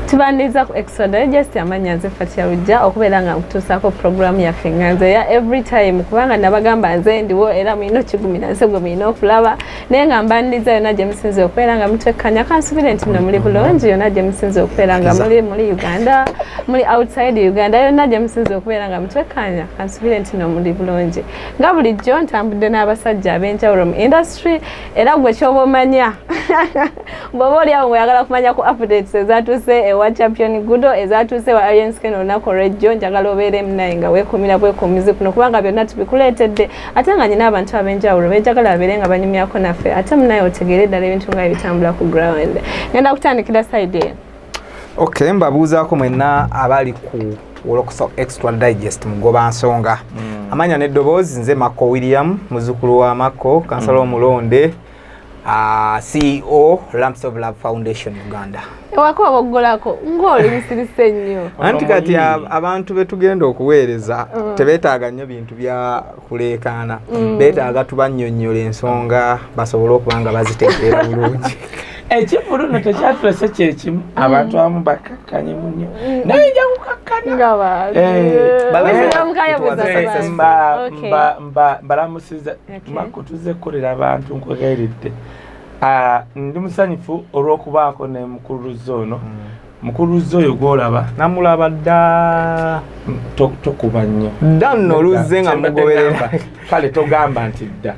Tubaniriza ku Exoda just amanya nze Fatia Lujja okubeera nga nkutuusaako puroguramu yaffe nga nze ya every time, kubanga nabagamba nze ndiwo era mulina okigumira, nze gwe mulina okulaba. Naye nga mbaniriza yonna gye musinze okubeera nga mutwekkanya. Kansubire nti nno muli bulungi yonna gye musinze okubeera nga muli, muli Uganda, muli outside Uganda, yonna gye musinze okubeera nga mutwekkanya, kansubire nti nno muli bulungi. Nga bulijjo ntambudde n'abasajja ab'enjawulo mu industry, era gwe kyoba omanya bw'oba oli awo ng'oyagala kumanya ku updates ezatuuse ewa Champion Gudo, ezatuuse ewa Alien Skin olunaku olwejjo, njagala obeere munaye nga weekuumira bwekuumizi kuno, kubanga byonna tubikuleetedde. Ate nga nyina abantu ab'enjawulo benjagala babeere nga banyumyako naffe, ate munaye otegeere ddala ebintu nga bitambula ku ground. Ngenda kutandikira side eyo. Okay, mbabuuzaako mwenna abali ku Wolokoso Extra Digest mugoba nsonga. Amanya n'eddoboozi nze Makko William, muzzukulu wa Makko, kansala omulonde, CEO Lamps of Love Foundation Uganda. Ewaka oboggolako ng'oli musirise nnyo. Anti kati abantu betugenda okuweereza tebeetaaga nnyo bintu bya kuleekaana, beetaaga tubannyonnyola ensonga basobole okuba nga bazitegeera bulungi. Ekivulu no tekyatulese kyekimu, abantu abamu bakkakkanye munyo, naye nja kukakkana. Nga bantu. It was a successful. Mbalamusiza. Mako, tuzze kukolera abantu, nkwegayiridde. Ah, ndi musanyufu olw'okubaako ne mukulu Luzzi ono. Mukulu Luzzi oyo gwolaba. Namulaba dda. Tokuba nnyo. Dda nno Luzze nga Kyembadde mugoberera. ngamba, kale togamba nti dda,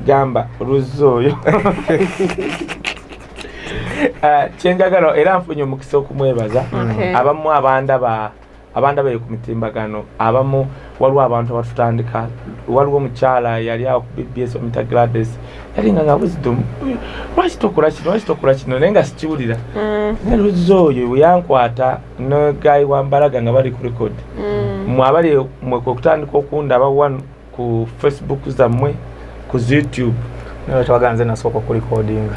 gamba Luzzi oyo. Ah, kyenjagala era nfunye omukisa okumwebaza. Abamu abandaba eyo ku mitimbagano, abamu waliwo abantu abatutandika, waliwo omukyala yali awo ku BBS omita Gladys, yali nga Wisdom, lwaki tokola kino, lwaki tokola kino, naye nga sikiwulira. Naye Luzzi oyo bwe yankwata ne guy wa Mbalaga nga bali ku record, mwe abali mwe kwe kutandika okundaba wano ku Facebook zammwe, ku YouTube. Naye twagala nze nasooka okurecordinga.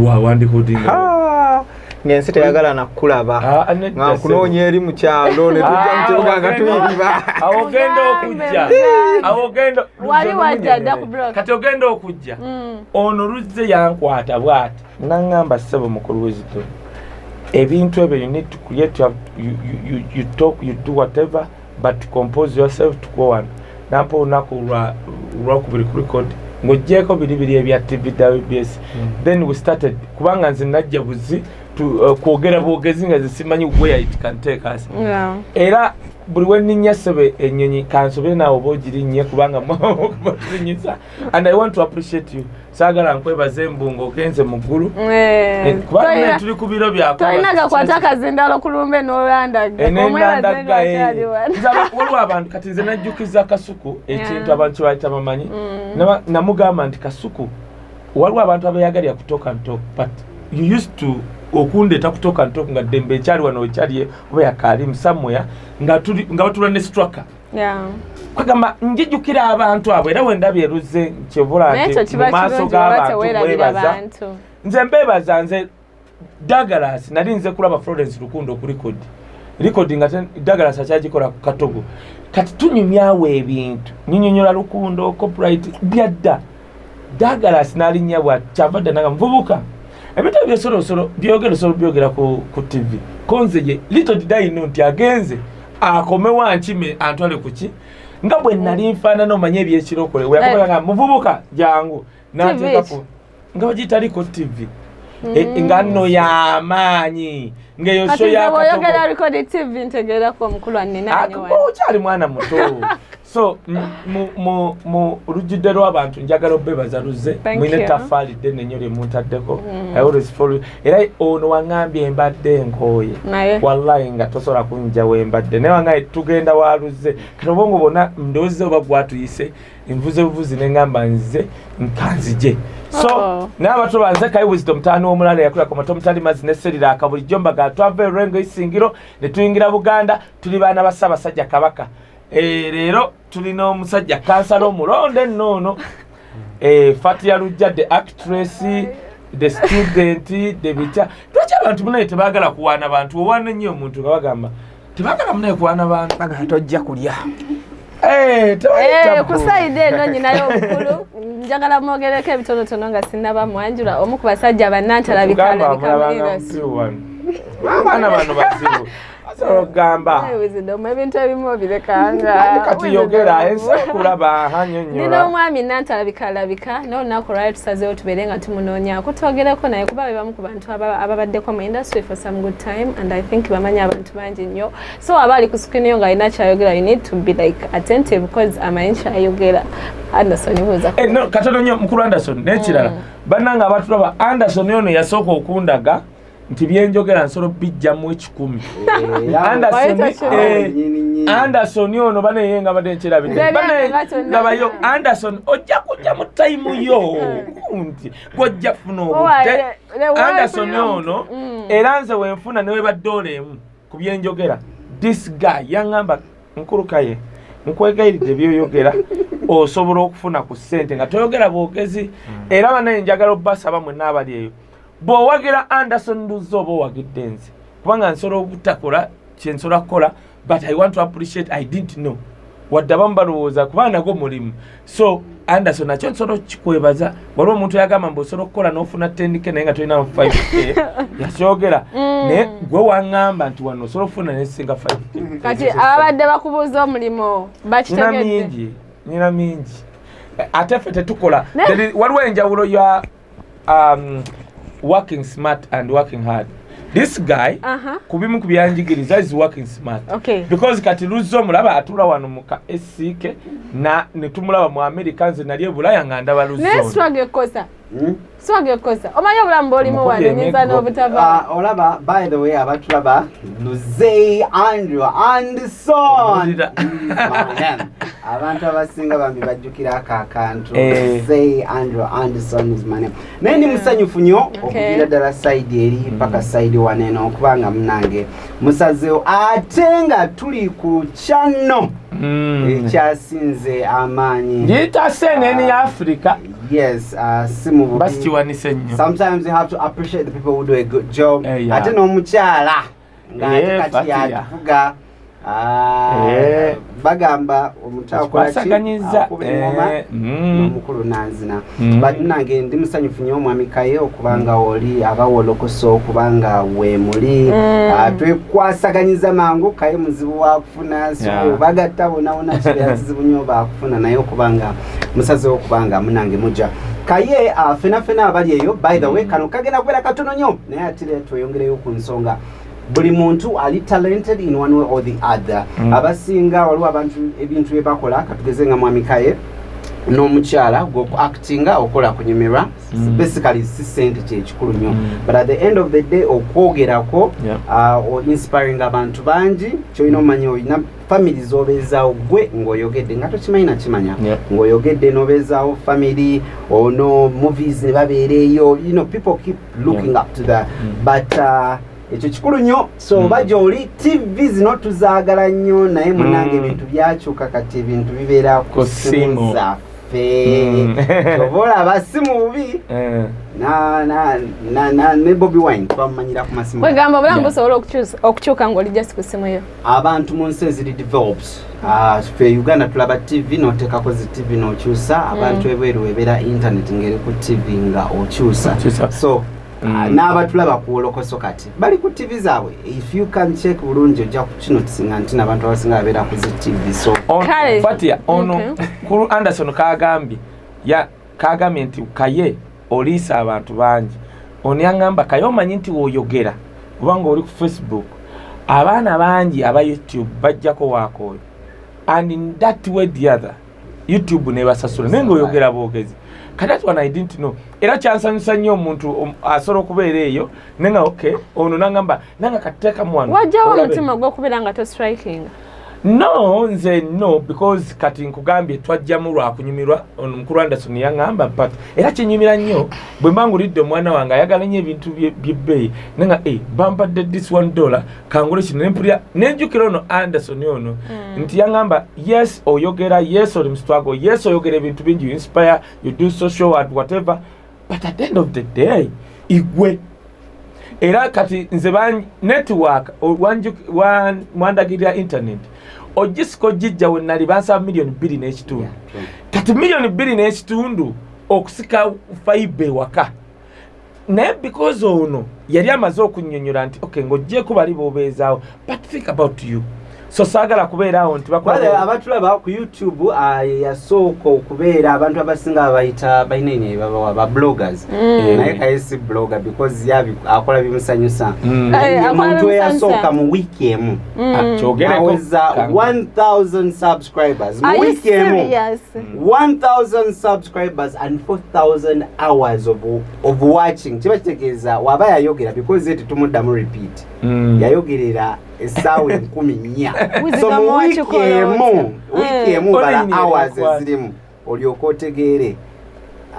Wa wandikodinga? Ng'ensi teyagala nakulaba. Ah, nedda, nga nkunoonya eri mu kyalo ne tujja mu kibuga nga tuyiriba. Awo ogenda okujja, awo ogenda Wali wajja dda ku block. Kati ogenda okujja, ono Luzze yankwata bw'ati naŋŋamba, "Ssebo mukulu Wisdom, ebintu ebyo you need to create, you, have, you, you, you, you talk, you do whatever, but compose yourself to go on." Nampa olunaku lwakubiri ku record, ng'oggyeko biri biri ebya TV WBS. Then we started, kubanga nze najja buzi kwogera bwogezi nga zisimanyi where it can take us. Era buli wenninnya ssebe ennyonyi, kansobere naawe oba ogirinnye, kubanga tulinnyisa, and I want to appreciate you. Saagala nkwebaze mbu ng'ogenze mu ggulu. Kubanga naye tuli ku biro byako. Tolina gakwata akazindalo kulumbe n'olandaga. Nendandaga. Waliwo abantu, kati nze najjukiza Kasuku ekintu abantu kyebayita bamanyi. Namugamba nti, "Kasuku, waliwo abantu abeyagalira ku talk and talk, but you used to okundeeta ku talk and talk nga ddembe ekyali wano ekyali oba yakaalimu somewhere, nga batula ne straka." Kwegamba njijukira abantu abo, era wendabye eruzze kyevula Naye nti ekyo kiba mu maaso kirungi oba g'abantu teweerabira mwebaza. bantu. Nze mbebaza. Nze Douglas nali nze kulaba Florence Lukundo ku record record nga Douglas akyagikola ku katogo. Kati tunyumyawo ebintu, nyinyonyola Lukundo copyright byadda. Douglas n'alinnya bwa kyava dda naga, "Muvubuka, ebintu ebyosolosolo byogera osobola byogera ku TV." Konze ye little did I know nti agenze akomewo ankime antwale kuki nga bwe nali nfaanana, omanye ebyekirokole. Weyakola nga, "Muvubuka, jangu," nateekako nga bagiyita TV. Nga nno y'amaanyi ng'eyo Kati show nze bw'oyogera yakatogo. Record TV, ntegeerako omukulu anninaanye wano. Okyali mwana muto. So mu lujjudde lw'abantu njagala obebaza Luzze. Thank Mulina you. ettaffaali ddene nnyo lye muntaddeko. I always follow. Era ono waŋŋambye mbadde nkooye, Naye wallahi nga tosobola kunjja wembadde, naye wangaye tugenda wa Luzze. Kati obwongo bwonna ndowooza oba gwatuyise nvuze buvuzi, neŋŋamba nze nkanzije. So naye abato banze Kayi Wisdom taani w'omulala yakulira ku mato mutali mazzi ne seriraka. Bulijjo mbaga twava erwengo isingiro ne tuyingira Buganda, tuli baana ba Ssaabasajja Kabaka. Leero tulina omusajja kansala omulonde nnoono, Fatia Lujja, the actress, the student, the bitya. Lwaki abantu munaye tebaagala kuwaana bantu? Owaana ennyo omuntu nga bagamba tebaagala munaye kuwaana bantu. Bagala tojja kulya. Tewali tabu. Ku side eno nyinayo omukulu, njagala mwogereko ebitonotono nga sinnaba mwanjula, omu ku basajja Tugamba bannantalabika. amulabanga mupiru wano. Abaana bano bazibu, asobola okugamba. Wisdom, ebintu ebimu obirekanga. Kati yogera, ensi ekulaba. Nina Hanyonyola. Omwami nantalabika n'olunaku olwali tusazeewo tubeere nga tumunoonyaako, twogereko naye, kuba be bamu ku bantu ababaddeko mu industry for some good time, and I think bamanyi abantu bangi nnyo. So aba ali ku screen yo ng'alina kyayogera, you need to be like attentive because amanyi kyayogera. Anderson, buuza. Eh, no, katono nnyo, mukulu Anderson. N'ekirala, bannange abatulaba, Anderson ono yasooka okundaga nti byenjogera nsobola bijjamu 100. Anderson, Wayita kino. eh, Anderson ono baneye nga badde nkyerabidde. Nze Bane, byange nga kyonna. Labayo Anderson, ojja kujja mu time yo nti gwojja funa obudde. Anderson ono, era nze wenfuna neweba dola 1 ku byenjogera, this guy yaŋŋamba, "Nkulukaye, nkwegayiridde, byoyogera osobola okufuna ku ssente nga toyogera bwogezi." Era banaye njagala obbasaba mwenna abali eyo, bw'owagira Anderson Luzzi oba owagidde nze, kubanga nsobola obutakola kyensobola kukola, but I want to appreciate. I didn't know, wadde abamu balowooza kubanga nagwo mulimu. So Anderson, nakyo nsobola okukikwebaza. Waliwo omuntu yagamba mbu osobola okukola n'ofuna 10K naye nga tolina 5K, yakyogera, naye gwe waŋŋamba nti wano osobola okufuna nesinga 5K. Kati ababadde bakubuuza omulimu Nina bakitegedde. mingi, nina mingi. Ate ffe tetukola. Waliwo enjawulo ya working smart and working hard. This guy, ku bimu ku byanjigiriza is working smart, because kati Luzzi omulaba atula wano mu ka SCK na netumulaba mu America. Nze nali e Bulaya nga ndaba Luzzi Naye ono. Swag ekosa, swag ekosa. Omanyi obulamu bwolimu Mukubye wano nyinza emiggo. n'obutava. Ah, olaba, by the way, abatulaba, Luzei Andrew Anderson. Owulira. My name. Abantu abasinga bambi bajjukira ako akantu. Eh. Luzei Andrew Anderson is my name. Naye ndi musanyufu nnyo okuviira ddala side eri paka side waneno, okubanga munange musazeewo ate nga tuli ku channel ekyasinze amaanyi. Ngiyita CNN ya Africa. Yes, si mu bubi. Basikiwanise nnyo. Sometimes you have to appreciate the people who do a good job. Eh, yeah. Ate n'omukyala ng'ate kati Fatia. yatuvuga. Ah, bagamba omuntu akola ki? Akikwasaganyiza, Akuba engoma, n'omukulu nanzina. But nange ndi musanyufu nnyo, omwami Kaye, okubanga oli abawolokoso, okubanga weemuli. Ah, twekwasaganyiza mangu. Kaye muzibu wakufuna, so bagatta bonawona kibeera kizibu nnyo bakufuna, naye okubanga musazewo okubanga munange mujja Kaye, fena fena abali eyo, by the way, kano kagenda kubeera katono nnyo, naye ate era tweyongereyo ku nsonga. Buli muntu ali talented in one way or the other. Abasinga waliwo abantu ebintu bye bakola, katugeze nga mwami Kaye n'omukyala gwoku-actinga, okola kunyumirwa. Basically si sente kyekikulu nnyo, but at the end of the day okwogerako, inspiring abantu bangi. Kyolina omanya, olina family zobeezaawo gwe ng'oyogedde nga tokimanyi nakimanya, ng'oyogedde n'obeezaawo family ono, movies ne babeera eyo, people keep looking up to that. But ekyo kikulu nnyo. So oba gy'oli, TV zino tuzaagala nnyo, naye munange ebintu byakyuka. Kati ebintu bibeera ku Ku simu simu. zaffe. Kyova olaba si mu bubi, na ne Bobi Wine twamumanyira ku masimu. Kwegamba obulamu busobola okukyuka ng'oli just ku simu yo. Abantu mu nsi eziri developed, ffe Uganda tulaba TV noteekako zi TV nokyusa. Abantu ebweru ebeera internet ngeri ku TV nga okyusa. Okyusa. So n'abatulaba ku wolokoso kati bali ku TV zaabwe. If you can check bulungi, ojja kukinotisinga nti n'abantu abasinga babeera ku zi TV, so Kale. Fatia ono, kulu Anderson kagambye, ya kagambye nti Kaye oliisa abantu bangi. Ono yaŋŋamba, "Kaye, omanyi nti woyogera kubanga oli ku Facebook, abaana bangi aba YouTube bajjako waakooyo, and in that way the other YouTube nebasasula, naye ngaoyogera bwogezi." Kati that one I didn't know, era kyansanyusa nnyo omuntu asobola okubeera eyo naye nga okay, ono nangamba nanga katiteekamu wano Wajjawo olabe. omutima gw'okubeera nga tostrikinga? No, nze no, because kati nkugambye twajjamu lwakunyumirwa. Ono mukulu Anderson yaŋŋamba, but era kinyumira nnyo bwe mba ngulidde omwana wange ayagala nnyo ebintu byebbeeyi, naye nga bampadde this $1, kangule kino, nempulira nenjukira ono Anderson ono nti yaŋŋamba, "Yes, oyogera, yes, oli mu struggle, yes, oyogera ebintu bingi, you inspire, you do social and whatever, but at the end of the day igwe." Era kati nze network mwandagirira internet ogisika ogijja we nali bansaba 2.5 miliyoni. Kati 2.5 miliyoni okusika fiber ewaka. Naye because ono yali amaze okunnyonnyola nti okay, ng'oggyeko bali b'obeezaawo, but think about you. So saagala kubeeraawo nti Wale abatulaba ku YouTube, yasooka okubeera abantu abasinga babayita balina ine babawa ba bloggers. Naye Kaye si blogger because akola bimusanyusa. Eh, akola Omuntu bimusanyusa. eyasooka mu wiiki emu Kyogereko. naweza 1000 subscribers mu Are you wiiki emu. serious? 1000 subscribers and 4000 hours of watching. Kiba kitegeeza waba yayogera, because ye tetumuddamu repeat, yayogerera essaawa 4000. Wisdom So mu wiiki wakikola emu, otya? wiiki emu bala Only hours yakwata. ezirimu olyoke otegeere.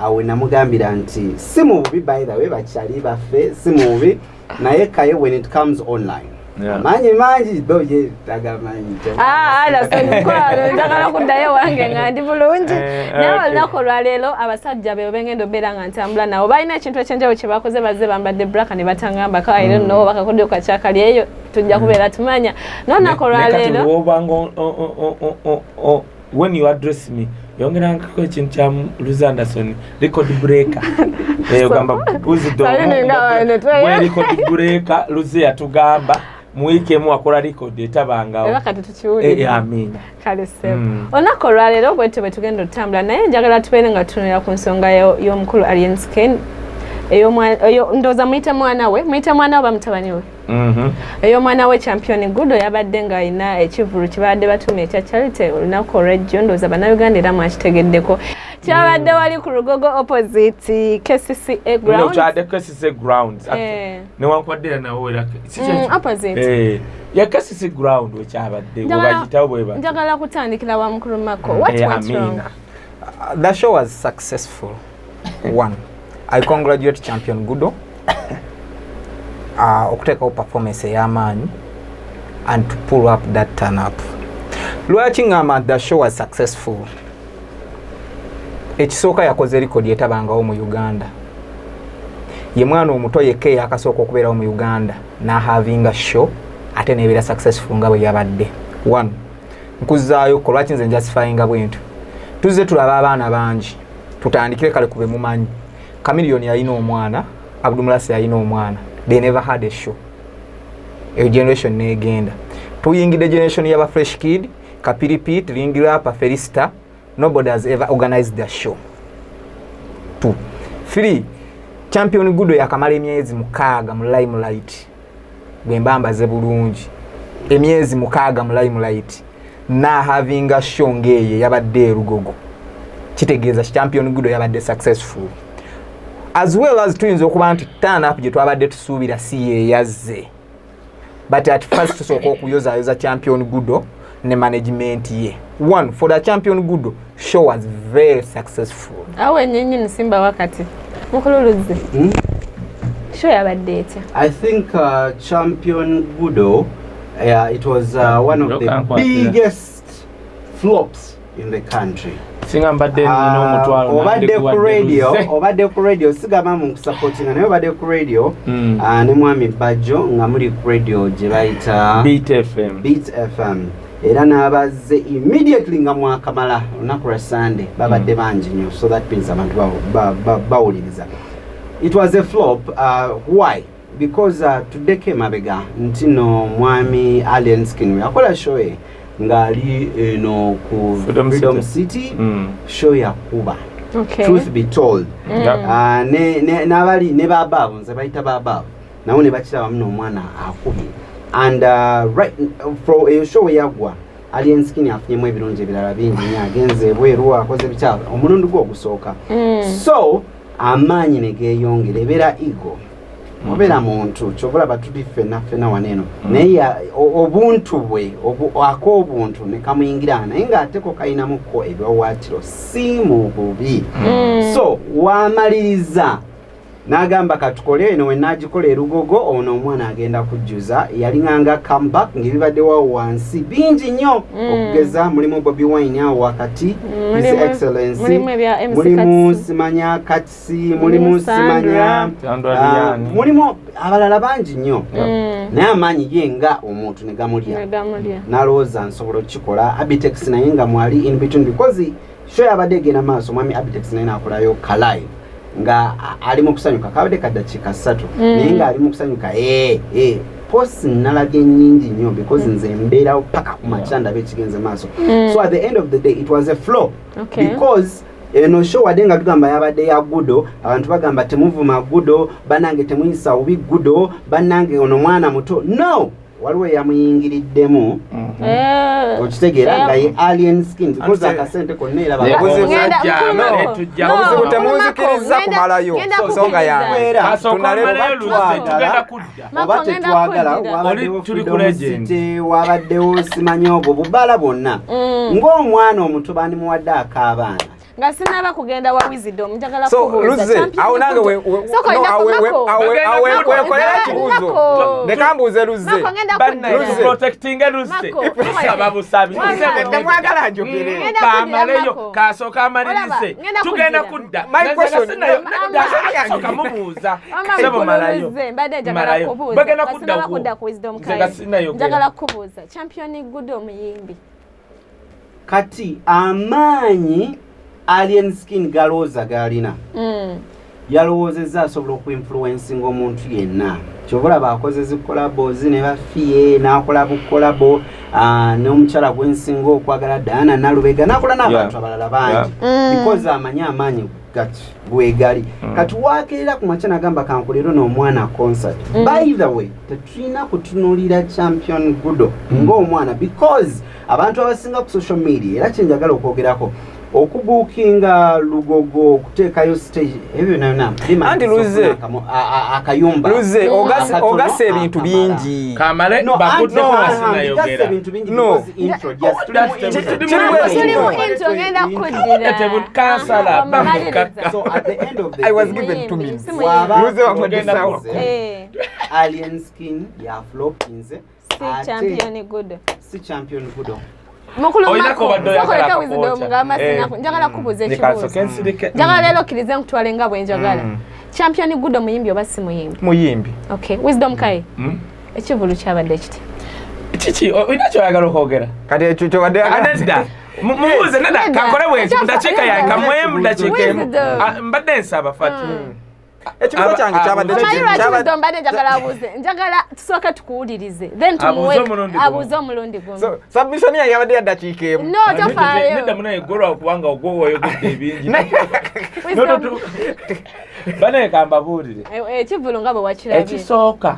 Awe namugambira nti si mu bubi, by the way, bakyali baffe, si mu bubi, naye Kaye, when it comes online, amaanyi mangi bo ye tagamanyi. Ah, Alison, mukwano, njagala kuddayo wange nga ndi bulungi. Naye olunaku olwaleero abasajja be bengenda obeera nga ntambula nabo balina ekintu ekyenjawulo kye bakoze. Bazze bambadde black ne batangamba ka, I don't know, bakakodyo kakyakali eyo tujja kubeera tumanya n'olunaku olwaleero. Wobanga when you address me, yongerangako ekintu kya Luz Anderson, record breaker. Ogamba Sorry, nga record breaker Luze yatugamba mu wiiki emu wakola record etabangawo. Era kati tukiwulire. Amiina. Kale ssebo, olunaku olwaleero bwetyo bwe tugenda otutambula, naye njagala tubeere nga tutunulira ku nsonga y'omukulu Alien Skin, ndowooza muyite mwana we, muyite mwana we oba mutabani we, ey'omwana we Champion Gudo. Yabadde ng'alina ekivulu kye babadde batuuma ekya charity olunaku olw'ejjo. Ndowooza Bannayuganda era mwakitegeddeko, kyabadde wali ku Lugogo opposite KCCA ground. Kyadde KCC grounds. Newankubadde era nawo era si Opposite. Ya KCC ground wekyabadde, webagitawo bwe bati. Njagala kutandikira wa mukulu Mako. What went wrong? Amiina. The show was successful. One, I congratulate Champion Gudo okuteekawo performance ey'amaanyi and to pull up that turn up. Lwaki ŋŋamba nti the show was successful? Ekisooka, yakoze record etabangawo mu Uganda. Ye mwana omuto yekka eyakasooka okubeerawo mu Uganda n'ahavinga show ate nebeera successful nga bwe yabadde. One, nkuzaayo ko lwaki nze njustifyinga bwentyo. Tuzze tulaba abaana bangi, tutandikire kale kube mumanyi Chameleone yalina omwana, Abdumulasi yalina omwana, they never had a show. Eyo generation negenda, tuyingidde generation yaba Fresh Kid, Kapiripit, Ringirapa, Felista, nobody has ever organized the show. Two, three, Champion Gudo yakamala emyezi 6 mu limelight. Bwe mba mbaze bulungi, emyezi 6 mu limelight nahavinga show ng'eyo yabadde erugogo, kitegeeza Champion Gudo yabadde successful. As well as tuyinza okuba nti turn up gye twabadde tusuubira si yeyazze, but at first tusooka okuyozaayoza Champion Gudo ne management ye. One, for the Champion Gudo show was very successful. Awo enyenyini simba wakati mukulu Luzzi. Show yabadde etya? I think Champion Gudo, it was one of the Look, biggest flops in the country. Singa mbadde nina omutwalo Obadde ku radio, nandikuwadde. Obadde ku radio, sigamba mu kusupportinga, naye obadde ku radio ne mwami Bajjo nga muli ku radio gye bayita Beat FM. Beat FM, era n'abazze immediately nga mwakamala olunaku lwa Sunday babadde bangi nnyo, so that means abantu bawuliriza. It was a flop. Why? Because tuddeko emabega nti no mwami Alien Skin yakola show ye ng'ali eno ku Freedom Freedom City. City. Show yakuba, truth be told. N'abali ne babaabu, nze bayita babaabu, nabo ne bakirabamu n'omwana akubye. And right for eyo show yaggwa, Alien Skin afunyemu ebirungi ebirala bingi nnyo, agenze ebweru, akoze bikyalo omulundi gwe ogusooka. So amaanyi ne geeyongera, ebeera ego, obeera muntu kyova olaba tuli ffenna ffenna wano eno. Naye obuntu bwe ak'obuntu ne kamuyingira, naye ng'ate ko kalinamuko ebiwawaatiro, si mu bubi. So wamaliriza n'agamba katukole eno, we naagikola erugogo, ono omwana agenda kujjuza. Yalinganga comeback ng'ebibadde wawo wansi bingi nnyo. Okugeza mulimu Bobi Wine awo wakati, His Excellency, Mulimu ebya MC mulimu Kats. simanya Katsi, mulimu Sandra. simanya Sandra Liani. Mulimu abalala bangi nnyo, naye amaanyi ye nga omuntu ne gamulya. Negamulya. N'alowooza nsobola okukikola. Abitex naye nga mwali in between, because show yabadde egenda maaso, mwami Abitex naye nakolayo kalive. Nga ali mu kusanyuka, kabadde kaddakiika 3, naye nga ali mu kusanyuka. Post nalabye nnyingi nnyo because nze mbeerawo paka ku makya ndabe ekigenze maaso. So at the end of the day it was a flop because eno show, wadde nga tugamba yabadde ya Gudo, abantu bagamba temuvuma Gudo, bannange temuyisa bubi Gudo, bannange ono mwana muto. No, waliwo eyamuyingiriddemu. Okitegeera nga ye Alien Skin, because akasente konna era Obuzibu- Ngenda- No. Mukulu Obuzibu Mako, temunzikiriza ngenda- kumalayo ngenda nsonga kukkiriza. yange. Kasooka Tunale- omaleyo Luzze, tugenda kudda. Mako, oba ngenda tetwagala, kuddira. wabaddewo Oli tuli ku Freedom legend. City, wabaddewo simanyi obwo bubala bwonna. Ng'omwana omuto bandimuwadde ak'abaana. Nga sinaba kugenda wa Wisdom, njagala So kubuuza. Luzze, Champion awo nange Gudo. Soko, no, indako, Mako. Bagenda wekolera Mako, ekibuuzo. Mako. Leka mbuuze Luzze. Mako, ngenda Bannaye, kuddira. Luzze. protectinge Luzze. Mako, Tusaba busabi. Wamala. Temwagala njogere. Ngenda Kamaleyo, kuddira, Mako. kasooka amalirize. Olaba, ngenda Tugenda kuddira. kudda. My Nze question- sinayo- Mama. nedda, sooka mubuuza. Mama, Sebo mukulu malayo. Luzze, mbadde njagala Malayo. kubuuza. Bagenda Nga kudda sinaba ku- kudda ku Wisdom Nze Kaye. nga sinayogera. Njagala kubuuza, Champion Gudo omuyimbi? Kati amaanyi Alien Skin galowooza galina, yalowoozezza asobola okuinfluencinga omuntu yenna. Kyova olaba akoze zi collabos ne bafiye, n'akola bu collabo n'omukyala gwensinga okwagala, Diana Nalubega, n'akola n'abantu abalala bangi because amanyi amaanyi gati bwegali. Kati wakeera ku makya nagamba kankolero n'omwana concert. By the way, tetulina kutunuulira Champion Gudo ng'omwana because abantu abasinga ku social media, era kyenjagala okwogerako, okubuukinga Lugogo, okuteekayo stage, ebyo byonna byonna Anti Luzze. akayumba Luzze, akatono ogase ebintu akamala. bingi. Kamale No, bakuddeko anti- nga no, sinayogera. bigase ebintu bingi No. because intro, just tuli mu Kiri intro. bwe Tuli mu kino. intro, ngenda kuddira. Kansala, Aha, omaliriza. bamukaka. So at the end of the I was day, given 2 Muyimbi, minutes. si muyimbi. Bw'aba Luzze wamudde Ogenda essaawa. kudda. Alien Skin ya flopinze, Si ate Champion Gudo. Si Champion Gudo. Mukulu Olina Mako, kobadde oyagala sokoleka akakooca. Wisdom ngamba njagala kubuuza Leka ekibuuzo. nsooke nsirike. Njagala leero okkirize nkutwale nga bwe njagala. Champion Gudo muyimbi oba si muyimbi? Muyimbi. Okay, Wisdom Kaye. Ekivulu kyabadde kiti? Kiki olina kyoyagala okwogera? Kati ekyo kyobadde Nedda, mubuuze. Nedda, Nedda. kankole bwenti mu dakiika yange kamwemu mu dakiika emu. Wisdom. Ah, mbadde nsaba Fati. Ekibuuzo kyange kyabadde Omanyi lwaki Wisdom mbadde njagala abuuze? Njagala tusooke tukuwulirize, then tumuwe Abuuze omulundi gumu. abuuze omulundi gumu. So, submission yange yabadde ya dakiika emu. No, tofaayo. Nedda munaye, golwa kubanga ogwo oyogedde ebingi. Wisdom, Banaye, kambabuulire. Ekivulu nga bwe wakirabye. Ekisooka,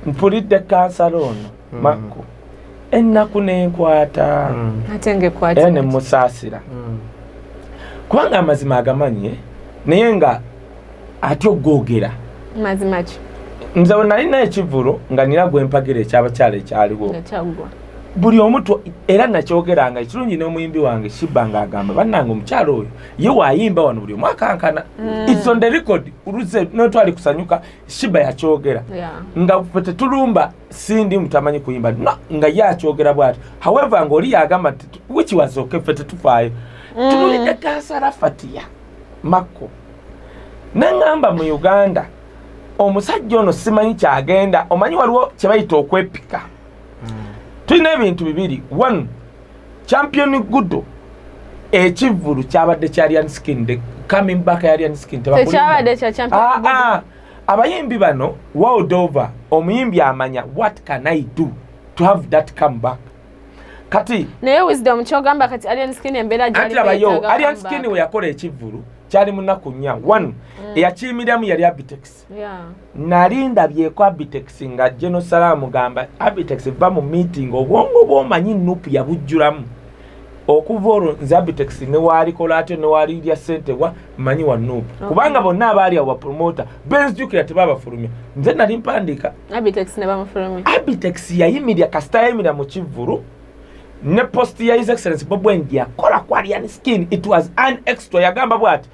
mpulidde kansala ono Makko, ennaku nenkwata Ate ng'ekwata. era nemusaasira kubanga amazima agamanyi, naye nga atya ogwogera. Mazima ki? Nze we nalina ekivulu nga nina gwempagira ekyabakyala ekyaliwo, Nga kyaggwa. buli omu era nakyogeranga ekirungi n'omuyimbi wange Shiba ng'agamba, bannange, omukyalo oyo ye waayimba wano buli omu akankana. It's on the record. Luze notwali kusanyuka, Shiba yakyogera nga ffe tetulumba Sindi mutamanyi kuyimba, no, nga ye akyogera bwati. However, ng'oli yagamba nti which was okay, ffe tetufaayo. Tunulidde kansala Fatia Makko, neŋŋamba mu Uganda omusajja ono simanyi kyagenda. Omanyi waliwo kye bayita okwepika. Tulina ebintu bibiri. One, Champion Gudo ekivvulu kyabadde kya Alien Skin, the coming back ya Alien Skin. Tebakulimba. Tekyabadde kya Champion Ah, Gudo. ah. Abayimbi bano world over, omuyimbi amanya what can I do to have that come back. Kati Naye Wisdom, kyogamba kati Alien Skin embeera anti gy'alimu labayo yeetaaga Alien comeback. Skin we yakola ekivvulu kyali mu nnaku 4. One, eyakiyimiramu yali Abitex. Nali ndabyeko Abitex nga Geno Salamu gamba Abitex va mu meeting, obwongo bwomanyi nupu yabujjulamu. Okuva olwo nze Abitex newalikola atyo newalirya sente wa manyi wa nupu, kubanga bonna abaali awo bapromota benzijukira tebabafulumya. Nze nali mpandiika. Abitex ne bamufulumya. Abitex yayimirya, kasita yayimirya mu kivvulu ne post ya His Excellence Bobi Wine yakola ku Alien Skin, it was an extra. Yagamba bwati,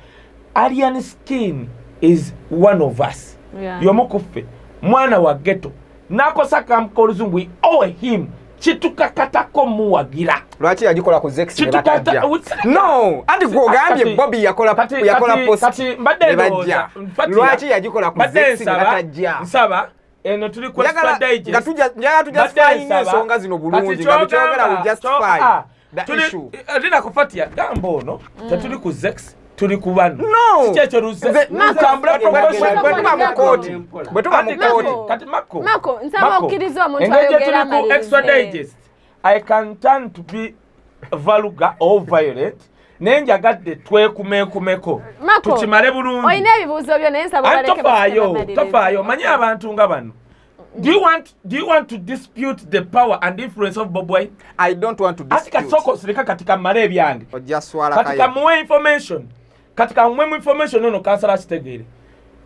"Alien Skin is one of us." Y'omu ku ffe, mwana wa ghetto, n'akosa kamuka oluzungu, we owe him, kitukakatako muwagira. Lwaki yagikola ku Zex ne Kitukata- batajja? No, anti gwogambye Bobi yakola yakola post Kati mbadde ne ndowooza, bajja. Fatia, Lwaki yagikola ku mbadde Zex ne nsaba- batajja? Nsaba eno tuli ku Njagala Extra Digest. nga njagala Mbadde tujustifying nsaba- ensonga zino bulungi, kati nga bikyogera kyogamba- we justify ah, the issue. Lina kufatia gamba ono tetuli ku Zex, tuli Tuli ku bano. No. Kiki ekyo Luzze? Nze- Tutambule promotion. Bwe tuba mu kooti, bwe tuba mu Ati kati- kooti. Kati Mako. Mako, nsaba Mako, okkirize omuntu engeri gye ayogera tuli ku Extra amalirize. Digest, I can turn to be vulgar or violent, naye njagadde twekumeekumeko Mako, tukimale bulungi. Olina ebibuuzo byo, naye nsaba Anti obaleke tofaayo, bamalirize. tofaayo. Omanyi abantu nga bano, do you want to dispute the power and influence of Bobi Wine? I don't want to Ati dispute. kati sooka osirika, kati kamale ebyange. Ojja swala. Kati Kaye. kamuwe information, kati kamuwemu information ono kansala akitegeere.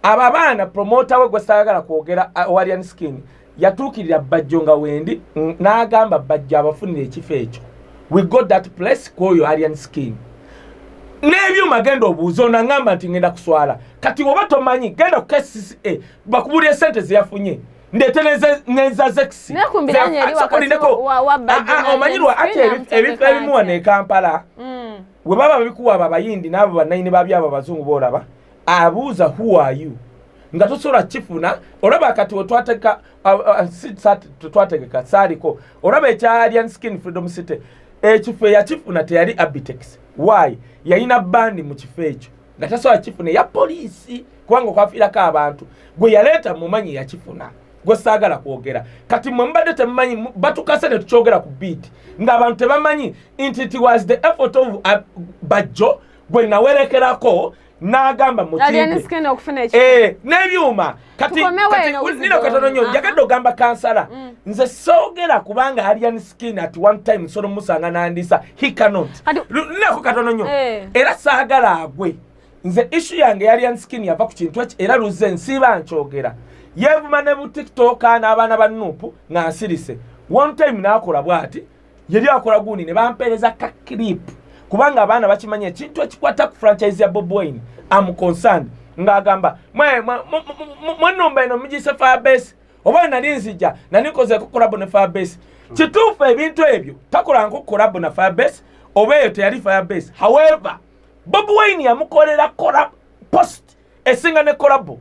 Abo abaana, promoter we gwe saagala kwogera, wa Alien Skin, yatuukirira Bajjo nga wendi, n'agamba Bajjo abafunire ekifo ekyo. We got that place kwoyo Alien Skin n'ebyuma. Genda obuuze ono, aŋŋamba nti ngenda kuswala. Kati oba tomanyi, genda ku KCCA bakubulye sente zeyafunye, ndeete neza Zex. Nekumbiranye eri wakati wa Bajjo na Omanyi lwa Alien ati Skin ebifo ebimu wano e Kampala Mm. bwe baba babikuwa abo abayindi n'abo bannayini babyabo abazungu boolaba, abuuza, "Who are you?" nga tosobola kifuna. Olaba kati wetwategeka, si tetwategeka, saaliko. Olaba ekya Alien Skin Freedom City, ekifo eyakifuna teyali Abitex. Why? Yalina bandi mu kifo ekyo nga tasobola kifuna eya poliisi, kubanga okwafiirako abantu. Gwe yaleeta mumanyi yakifuna, gwe saagala kwogera. Kati mwe mubadde temumanyi, batukase ne tukyogera ku beat ng'abantu tebamanyi nti it was the effort of Bajjo gwe nawerekerako n'agamba Alien mutimpe Skin okufuna ekifo. Eh, n'ebyuma. Kati Tukomewo kati eno, nina Wisdom. katono nnyo. Njagadde ogamba kansala, nze soogera kubanga Alien Skin at one time nsobola omusanga nandisa, he cannot. Ninako katono nnyo. Era saagala agwe. Nze issue yange ya Alien Skin yava ku kintu eki, era luze nsiiba nkyogera. Yeevuma ne bu TikTok n'abaana ba NUP nga nsirise. One time n'akola bw'ati, yeri akola gundi ne bampeereza ka clip, kubanga abaana bakimanyi ekintu ekikwata ku franchise ya Bobi Wine am concerned, ng'agamba mwenumba eno mugiyise Firebase, oba nali nzija nali nkozeeko collabo ne Firebase. Kituufu ebintu ebyo takolanko collabo na Firebase, oba eyo teyali Firebase. However, Bobi Wine yamukolera collab post esinga ne collabo.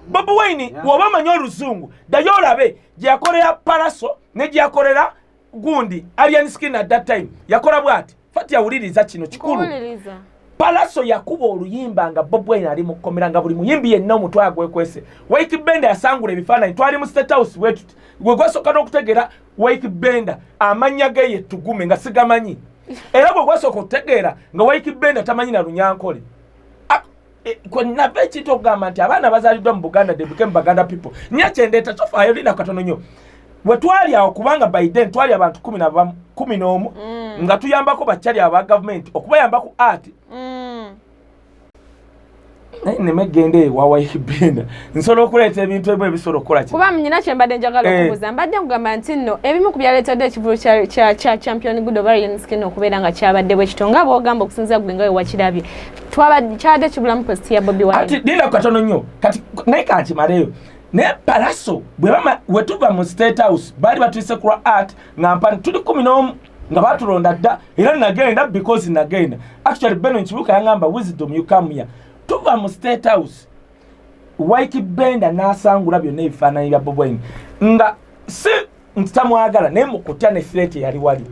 Bobi Wine, bw'oba omanyi oluzungu, ddayo olabe gye yakolera Pallaso ne gye yakolera gundi Alien Skin. At that time yakola bw'ati. Fati, yawuliriza kino kikulu. Nkuwuliriza. Pallaso yakuba oluyimba nga Bobi Wine ali mu kkomera, nga buli muyimbi yenna omutwe agwekwese. Ykee Benda yasangula ebifaananyi, twali mu State House bwetuti. Gwe gwasooka n'okutegeera Ykee Benda, amannya ge ye Tugume nga sigamanyi, era gwe gwasooka okutegeera nga Ykee Benda tamanyi na Lunyankole. Kwe nava ekintu okugamba nti abaana bazaaliddwa mu Buganda, they became Baganda people. Nyakyendeta tofaayo, linda katono nnyo. We twali awo, kubanga by then twali abantu 11 nga tuyambako bakyali aba gavumenti okubayamba ku art. Naye nemegenda ewa Ykee Benda, nsobola okuleeta ebintu ebimu ebisobola okukola ki. Kuba nyina kye mbadde njagala okubuuza, mbadde nkugamba nti nno ebimu ku byaleetedde ekivulu kya Champion Gudo oba Alien Skin okubeera nga kyabadde bwe kito, nga bw'ogamba, okusinziira gwe nga we wakirabye, kyabadde kibulamu post ya Bobi Ati Wine. linda katono nnyo kati, naye kankimaleyo. Naye Pallaso bwe bama we tuva mu State House, baali batuyise ku lwa art, nga mpani tuli 11 nga batulonda dda, era nagenda because nagenda. Actually Beno Nkibuka yaŋŋamba, "Wisdom, you come here." Tuva mu State House, Ykee Benda n'asangula byonna ebifaananyi bya Bobi Wine, nga si nti tamwagala, naye mu kutya ne threat eyali wali.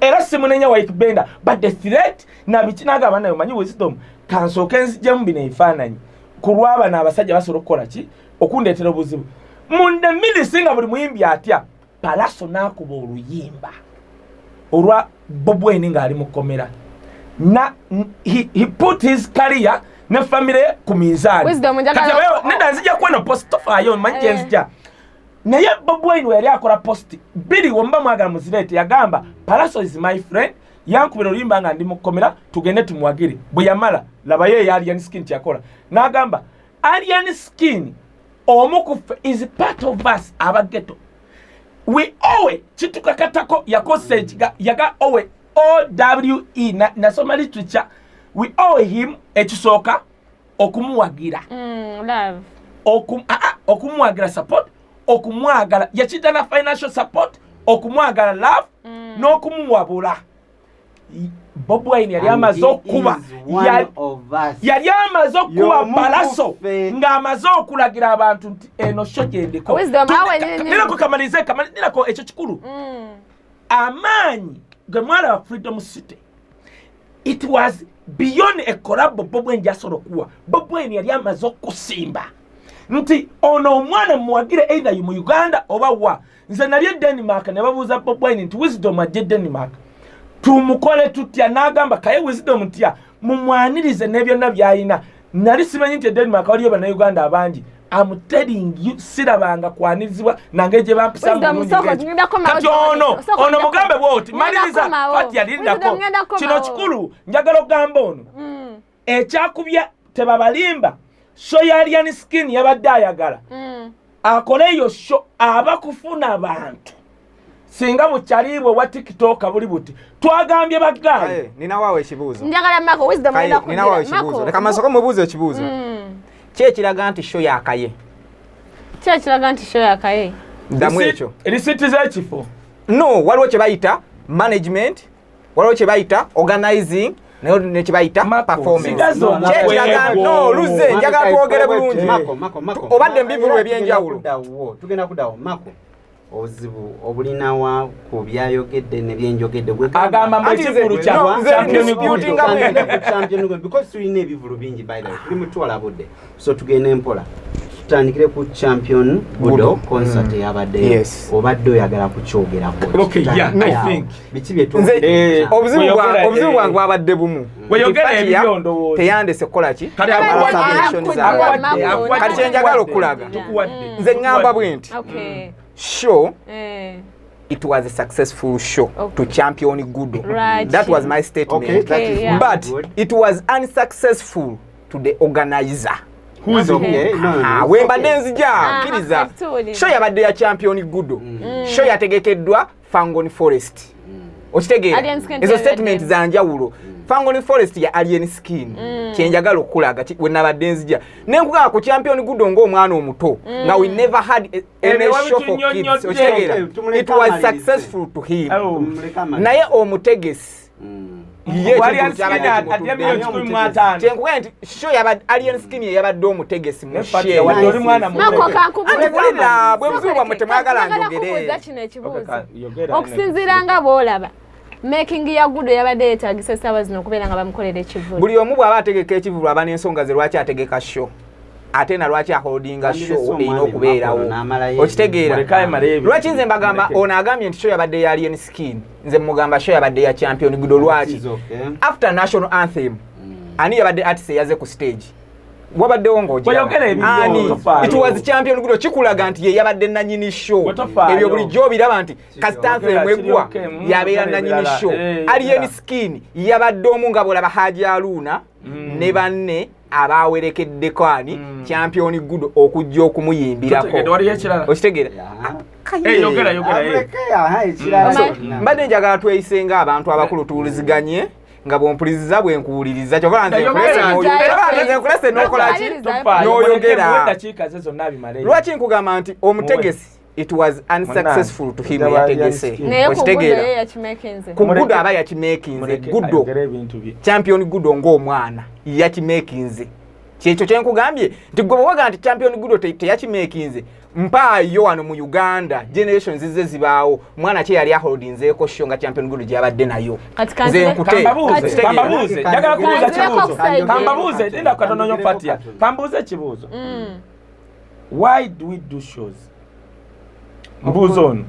Era simunenya Ykee Benda, but the threat nabiki nagamba, "Naye omanyi Wisdom, kansooke nzijjemu bino ebifaananyi ku lwabano abasajja basobola okukola ki okundeetera obuzibu." Munda milisi nga buli muyimbi atya, Pallaso n'akuba oluyimba olwa Bobi Wine ng'ali mu kkomera na he put his career ne family ku minzaani. Wisdom, njagala- Kati abeewo- nedda, nzija kweno post, tofaayo, manyi gye nzija. Naye Bobi Wine we yali akola post bbiri, womuba mwagala muzireete, yagamba, "Pallaso is my friend, yankubira oluyimba nga ndi mu kkomera, tugende tumuwagire." Bwe yamala, labayo eya Alien Skin kyakola, n'agamba Alien Skin omu ku ffe, is part of us abageto, we owe kitukakatako. Yakosa ekiga yaga owe owe nasoma literature. We owe him ekisooka okumuwagira. Love. Okumuwagira, support, okumwagala, yakiyita na financial support, okumwagala, love, n'okumuwabula. Bobi Wine yali amaze okuba yali amaze okuba Y'omu Pallaso ku ffe. ng'amaze okulagira abantu nti eno show gyendiko. Wisdom, awe Nirako kamalirize, nirako ekyo kikulu. Amaanyi ge mwalaba Freedom City, It was beyond a collabo. Bobi Wine gyasobola okuwa. Bobi Wine yali amaze okusimba nti ono omwana muwagire either mu Uganda oba wa. Nze nali e Denmark ne babuuza Bobi Wine nti Wisdom ajje Denmark, tumukole tutya? N'agamba Kaye Wisdom ntya mumwanirize n'ebyonna by'alina. Nali simanyi nti e Denmark waliyo Bannayuganda abangi. I'm telling you, sirabanga kwanirizibwa nange gye bampisa. Wisdom, soko, ngenda komawo. Kati ono Soko, ono mugambe bwoti, ngenda maliriza. komawo. Fati yalindako. Wisdom, ngenda Kino komawo. kikulu, njagala okugamba ono ekyakubya tebabalimba. Show ya Alien Skin yabadde ayagala akole eyo show aba kufuna bantu singa bukyalibwe wa TikTok buli buti twagambye baggayi. Kaye, ninawawo ekibuuzo. Njagala Mako Wisdom. Kaye, ngenda ninawawo kuddira. ekibuuzo. Mako, Leka masoko mubuuze ekibuuzo. Ki ekiraga nti show yakaye? Ki ekiraga nti show yakaye? Ddamu ekyo. Risiti z'ekifo. No, waliwo kye bayita management, waliwo kye bayita organizing, naye ne kye bayita Mako, performance. sigaza Ki ekiraga? omutwe No, gwo. luze njagala twogere bulungi. Mako, Mako, Mako. Obadde mu bivulu Era ebyenjawulo. tugenda kuddawo. Mako, obuzibu obulinawa ku byayogedde ne byenjogedde? Agamba mbu Anti nze- ekivulu kya no, nze Champion disputing Gudo. nga Ku Champion Gudo, because tulina ebivulu bingi, by the way, tuli mutwala budde, so tugende mpola. Tutandikire ku Champion Gudo Gudo. concert eyabaddeyo. Yes. Obadde oyagala kukyogerako? Okay, yeah, I think. Biki Nze byetwogedde? Weyogera, obuzibu bwange bwabadde bumu. Weyogera Nti ebibyo Fatia ndowooza. teyandese kukola ki? Kati Submission Akuwa, zaabwe. Mako, akuwadde, Kati kyenjagala okulaga. Tukuwadde. Nze ŋŋamba bwe nti show it was a successful show to Champion Gudo. That was my statement. Okay, that is Okay, yeah. But good. it was unsuccessful to the organizer. Who's Okay, no, no, Ah, it's wembadde okay. nzija Ah, kkiriza. katuwulire. Show yabadde ya Champion Gudo, show yategekeddwa Fangon Forest, okitegeera? Alien Skin. Ezo Teyabadde. statement za njawulo. Fangon Forest ya Alien Skin. Kyenjagala okulaga wenabadde nzija nenkugamba ku Champion Gudo ng'omwana omuto nga we never had any Ebyo show for kids. wabitunyonnyodde. Okitegeera? Okay, tumuleke It was amalirize. successful to him. Oh. Tumuleke amalirize. Naye omutegesi ye Wali ekintu Alien kyabadde Skin adya kimutudde. miliyoni 150. Kyenkugambye nti show yabadde Alien Skin ye yabadde omutegesi mu Ne Fatia, show. wadde oli mwana muto. Mako, kankubuuze. Anti wulira, bwe buzibu bwammwe, temwagala Njagala njogere. kubuuza kino ekibuuzo. Okay, yogera. Okusinziira nga bw'olaba making ya Gudo, yabadde yeetagisa essaawa zino okubeera nga bamukolera ekivulu? Buli omu bw'aba ategeka ekivulu aba n'ensonga ze lwaki ategeka show, ate na lwaki aholdinga Wandirese show erina omwami okubeerawo. Makolo n'amalayo. Okitegeera? Muleke amale ebyo. Lwaki nze mbagamba Muleke. ono agambye nti show yabadde ya Alien Skin, nze mugamba show yabadde ya Champion Gudo. Lwaki? It is okay. After national anthem, ani yabadde artist eyaze ku stage? Wabaddewo Weyogera ebibyo, ng'ogiraba? tofaayo. It was Champion Gudo. Kikulaga nti ye yabadde nanyini show. Bwe tofaayo. Ebyo bulijjo obiraba nti kasita anthem Yogera, eggwa kiri okay, yabeera yogera nanyini ebirala. show. Eh, Alien yogera. Skin yabadde omu nga bwolaba Haji Aluna ne banne abawerekeddeko ani Champion Gudo okujja okumuyimbirako. Tutegedde, waliyo ekirala? Okitegeera? Yeah. Eh, yogera, yogera, eh. Amuleke, aha, ekirala. So, mbadde njagala tweyise ng'abantu abakulu, tuwuliziganye nga bwompuliziza bwe nkuwuliriza. Kyova nze Yogera. nkulese, nze nkulese n'okola ki? Tofaayo, N'oyogera. muleke muwe eddakiika ze zonna abimaleyo. Lwaki nkugamba nti omutegesi it was unsuccessful to him Munnange, yategese? Naye ku Gudo ye Okitegeera? yakimakinze. Ku Muleke- Gudo aba yakimakinze. Muleke Gudo, ayogere ebintu bye. Champion Gudo ng'omwana yakimakinze. Kyekyo kyenkugambye nti gwe bwewaga nti Champion Gudo teyakimakinze, mpaayo wano mu Uganda generations ze zibaawo mwana kye yali aholdinzeeko show nga Champion Gudo gyabadde nayo. Kati Nze nkute. Kambabuuze, Okitegeera? kambabuuze, njagala kubuuza Kanzireko kibuuzo. offside. Kambabuuze, linda katono nnyo Fatia. Kambuuze ekibuuzo. Why do we do shows? Mbuuzo ono.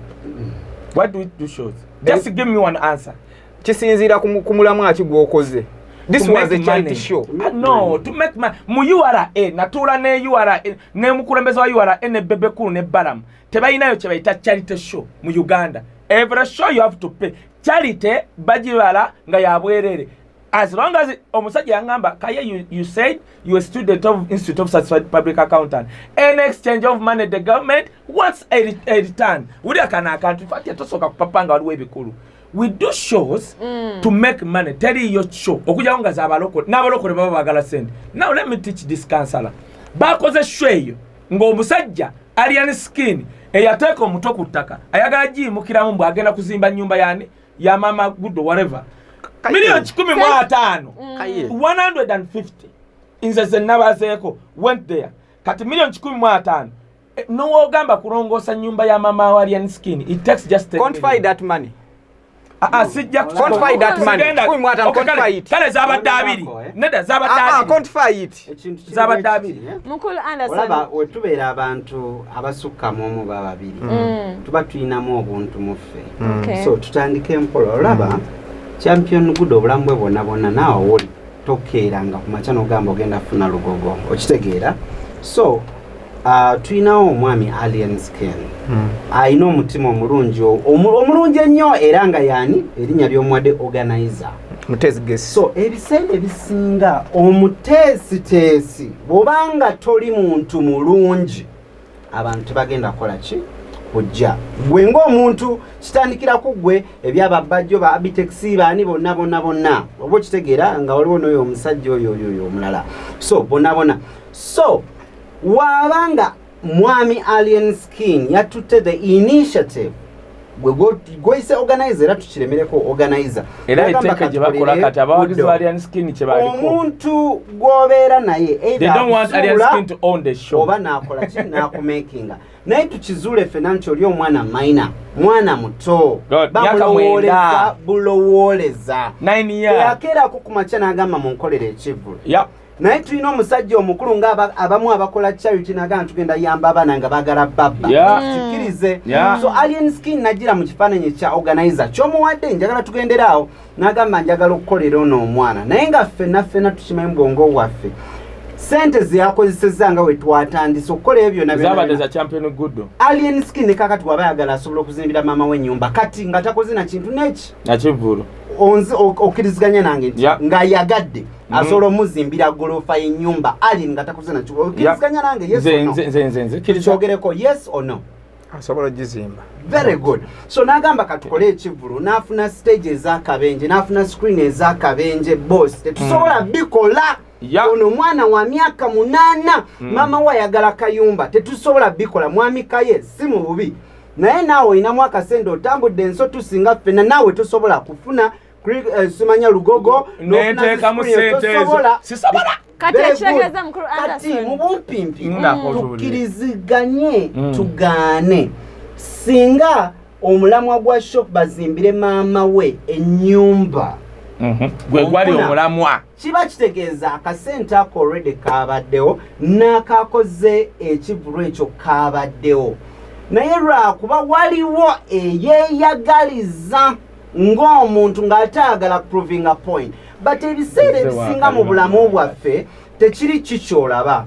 Why do we do shows? Just give me one answer. Kisinziira ku mulamwa ki gw'okoze. This To was a make charity money. show. Ah, no, to make money. Mu URA, natuula ne URA, ne mukulembeze wa URA ne Bebe Cool ne Balaam. Tebalinayo kye bayita charity show mu Uganda. Every show you have to pay. Charity bagibala nga ya bwerere. As long as omusajja yaŋŋamba, Kaye, you said you a student of Institute of Certified Public Accountant. Any exchange of money, the government wants a return. Wulira kano akantu, Fatia, tosooka kupapa nga waliwo ebikulu. We do shows to make money. Teriyo show okujjako nga z'abalokole, n'abalokole baba baagala sente. Now let me teach this counselor. Bakoze show eyo ng'omusajja Alien Skin eyateeka omutwe ku ttaka ayagala giyimukiramu mbw agenda kuzimba nnyumba yani ya mama Gudo, whatever, miliyoni 150. Kaye. 150 nze ze nabazeeko went there. Kati miliyoni 150, nowogamba kulongoosa nyumba ya mama wa Alien Skin, it takes just 10 Quantify million. that money. Sijja. Quantify that money. 15, quantify it. Kale zabadde 20. Nedda, zabadde 20. Quantify it. Zabadde 20. Mukulu Anderson. Olaba wetubeera abantu abasukka mu omu ba babiri, tuba tulinamu obuntu mu ffe. So tutandike mpola. Olaba Champion Gudo, obulamu bwe bwonna bwonna, naawe woli tokeeranga ku makya n'ogamba ogenda kufuna lugogo, okitegeera? So tulinawo omwami Alien Skin, alina omutima omulungi, omulungi ennyo, era nga yaani erinnya ly'omuwadde organizer. Mutezi. So ebiseera ebisinga omuteesiteesi, bw'obanga toli muntu mulungi, abantu tebagenda kukola ki kujja. Gwe ng'omuntu kitandikira ku ggwe, ebyababajjo ba Abitex baani bonna bonna bonna, oba okitegeera nga waliwo n'oyo omusajja oyo oyo oyo omulala, so bonna bonna. So waabanga mwami Alien Skin yatutte the initiative, gwe gweyise organizer, era tukiremereko organizer. Era Yagamba etteeka gye bakola katukolere kati abawagizi Gudo. ba Alien Skin kye baliko. Omuntu gw'obeera naye They either don't want Alien akusuula Skin to own the show. oba nakola ki nakumakinga, naye tukizuule ffenna nti oli omwana minor, mwana muto. Good. Myaka Bamulowooleza 9. bulowooleza. 9 years. Teyakeerako ku makya n'agamba munkolere ekivvulu. Naye tulina omusajja omukulu nga abamu abakola charity nagamba tugenda yamba abaana nga bagala babba. Kikirize. So Alien Skin nagira mu kifaananyi kya organizer kyomuwadde, njagala tugenderaawo, n'agamba njagala okukolera ono omwana, naye nga ffenna ffenna tukimanyi mu bwongo bwaffe sente zeyakozesezza nga we twatandise okukola ebyo byonna byonna Zabadde byonna. za Champion Gudo. Alien Skin ne kakati waba ayagala asobola okuzimbira maama w'ennyumba kati nga takoze na kintu neki. Nakivvulu. Okkiriziganya nange nti ng'ayagadde asobola omuzimbira golofa y'ennyumba Alien nga takoze nakyo? Okkiriziganya nange, yes or no? Nze nzikiriza. Kyogereko, yes or no? Asobola ogizimba. Very good. So n'agamba katukole ekivvulu, n'afuna stage ez'akabenje, n'afuna screen ez'akabenje. Boss, tetusobola bikola. Ono omwana wa myaka 8, maama we ayagala kayumba, tetusobola bikola. Mwami Kaye si mu bubi, naye naawe olinamu akasente, otambudde ensi tusinga ffenna, naawe tosobola kufuna simanya lugogo n'ofuna Nenteekamu screen, sente ezo. tosobola. Sisobola. Kati Very ekitegeeza good. mukulu Kati Anderson. mu bumpimpi Nnakotuulire. tukkiriziganye, tugaane singa omulamwa gwa shop bazimbire maama we ennyumba. Gwe gwali Onfuna? omulamwa. Kiba kitegeeza akasente ako already kabaddewo, n'akakoze ekivulu ekyo kabaddewo, naye lwakuba waliwo eyeeyagaliza ng'omuntu ng'ate ayagala proving a point. But ebiseera Nze ebisinga mu wakalima. bulamu bwaffe tekiri kikyolaba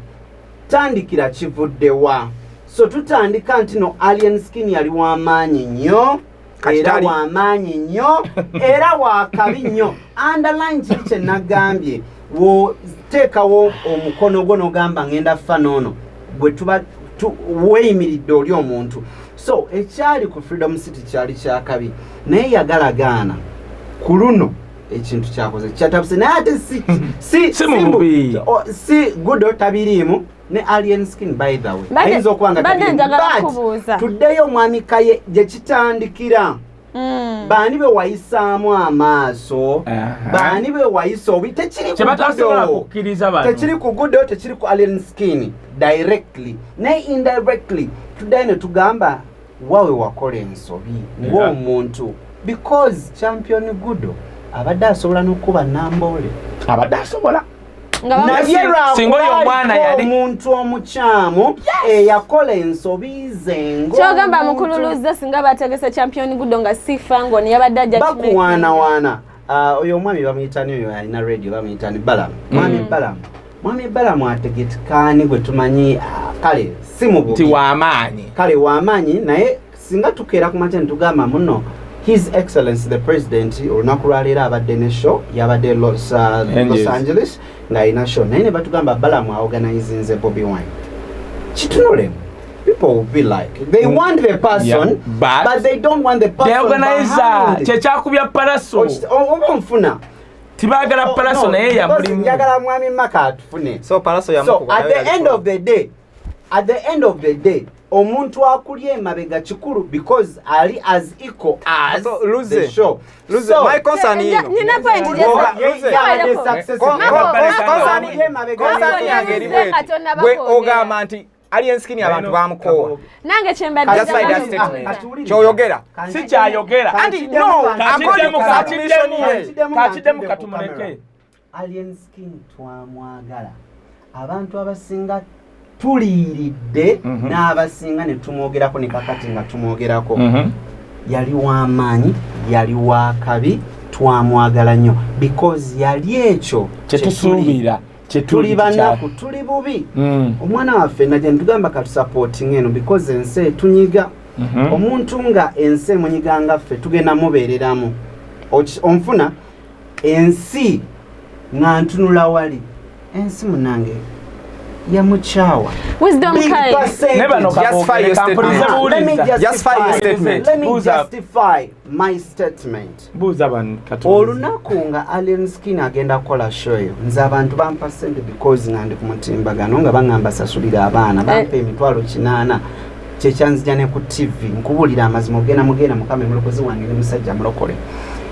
tandikira kivuddewa. So tutandika nti no Alien Skin yali w'amaanyi nnyo, Kati era w'amaanyi nnyo, era wakabi nnyo. Underline kiri kye nagambye, woteekawo omukono gwo n'ogamba ngenda fa noono bwe tuba weeyimiridde oli omuntu. So ekyali ku Freedom City kyali kyakabi, naye yagalagaana ku luno ekintu kyakoze kyatabuse, naye ate si si Si mu bubi. Si Gudo tabiriimu ne Alien Skin, by the way, ayinza okuba nga Badde tabiriimu. njagala But kubuuza. tuddeyo omwami Kaye gye kitandikira. Baani be wayisaamu amaaso? Baani be wayisa obi? Tekiri ku Kye batasobola Gudo. kukkiriza bano. Tekiri ku Gudo, tekiri ku Alien Skin directly, naye indirectly tuddayo ne tugamba wawe wakola ensobi ng'omuntu, because Champion Gudo abadde asobola n'okuba Namboole. Abadde asobola. Nga Naye Singa oyo lwakuba omwana aliko yali omuntu omukyamu eyakola ensobi ze Kyogamba ng'omuntu. mukululuza singa bategese Champion Gudo nga si Fangon yabadde ajja Bakuwaanawaana. Ah, oyo omwami bamuyitani, oyo alina radio bamuyitani Balamu, mwami Balamu. Mwami Balamu ategetekani gwe tumanyi, ah, kale si mu Nti bubi. w'amaanyi. Kale w'amaanyi, naye singa tukeera ku makya netugamba muno His Excellence the President olunaku lwaleero abadde ne show, yabadde Angeles. Los Angeles ng'alina show, naye ne batugamba Balamu aorganizinze Bobi Wine, kitunulemu, people will be like they want the person, Yeah, but but they don't want the person The organizer behind. kyekyakubya Palaso. Oba onfuna? Tibaagala Palaso, No, naye because yamulimu. njagala mwami Maka atufune. So Palaso So yamukuba. at the end of the day, at the end of the day, omuntu akuli emabega kikulu because ali as equal as So, Luze, the show. Luze, So, my concern ino. Nina point. Luze. yabadde successful. Concern yange eri Mako, bweti. Luze, katonda Bwe bakwogera. ogamba nti Alien Skin abantu bamukoowa. Nange kyembadde Justify that statement. Kyoyogera. Si kyayogera. Anti no, according to submission ye. Kakiddemu, katumuleke. Alien Skin twamwagala. Abantu abasinga tuliiridde n'abasinga ne tumwogerako ne kakati nga tumwogerako. Yali w'amaanyi, yali wakabi, twamwagala nnyo because yali ekyo kyetusuubira. Tuli banaku, tuli bubi. Omwana waffe najja nitugamba katusupporting eno because ensi etunyiga. Omuntu nga ensi emunyiga nga ffe tugenda mubeereramu. Onfuna ensi nga ntunula wali ensi munange yamukyawa. Wisdom Big Kai. percentage. Ne bano Justify your kampulize. statement. Let me Buuliza. Justify your statement. Let me Buuza. justify my statement. Buuza bano, katubuuze. Olunaku nga Alien Skin agenda kukola show eyo, nze abantu bampa sente because nga ndi ku mutimbagano nga baŋŋamba sasulira abaana, bampa 800,000, kyekyanzija ne ku TV. Nkubuulira amazima, ogenda mugenda mukama emulokozi wange ne musajja mulokole,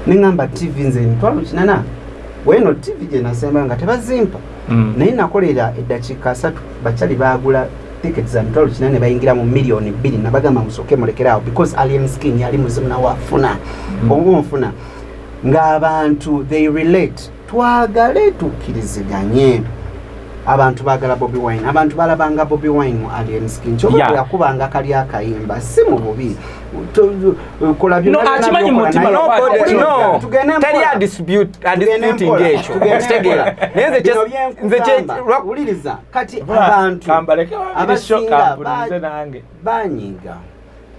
neŋŋamba TV nze 800,000 weeno TV gye nasembayo nga tebazimpa. Naye nakolera eddakiika 30, bakyali baagula ticket za 800,000 ne bayingira mu 2 miliyoni. Nabagamba musooke mulekeraawo because Alien Skin yali muzimu nawafuna. Oba onfuna ng'abantu they relate, twagale tukkiriziganye, abantu baagala Bobi Wine, abantu balabanga Bobi Wine mu Alien Skin kyoba yakubanga kali akayimba si mu bubi. Kola No, byonna byonna akimanyi mu by'okola, mutima naye- lwaki- No, Tugende teri mpola. adisputing mpola. ekyo. Tugende Okitegeera? mpola. Naye nze Bino nze byenkugamba, wuliriza kati abantu Kambaleke babiri sho abasinga kampulize nange. banyiga.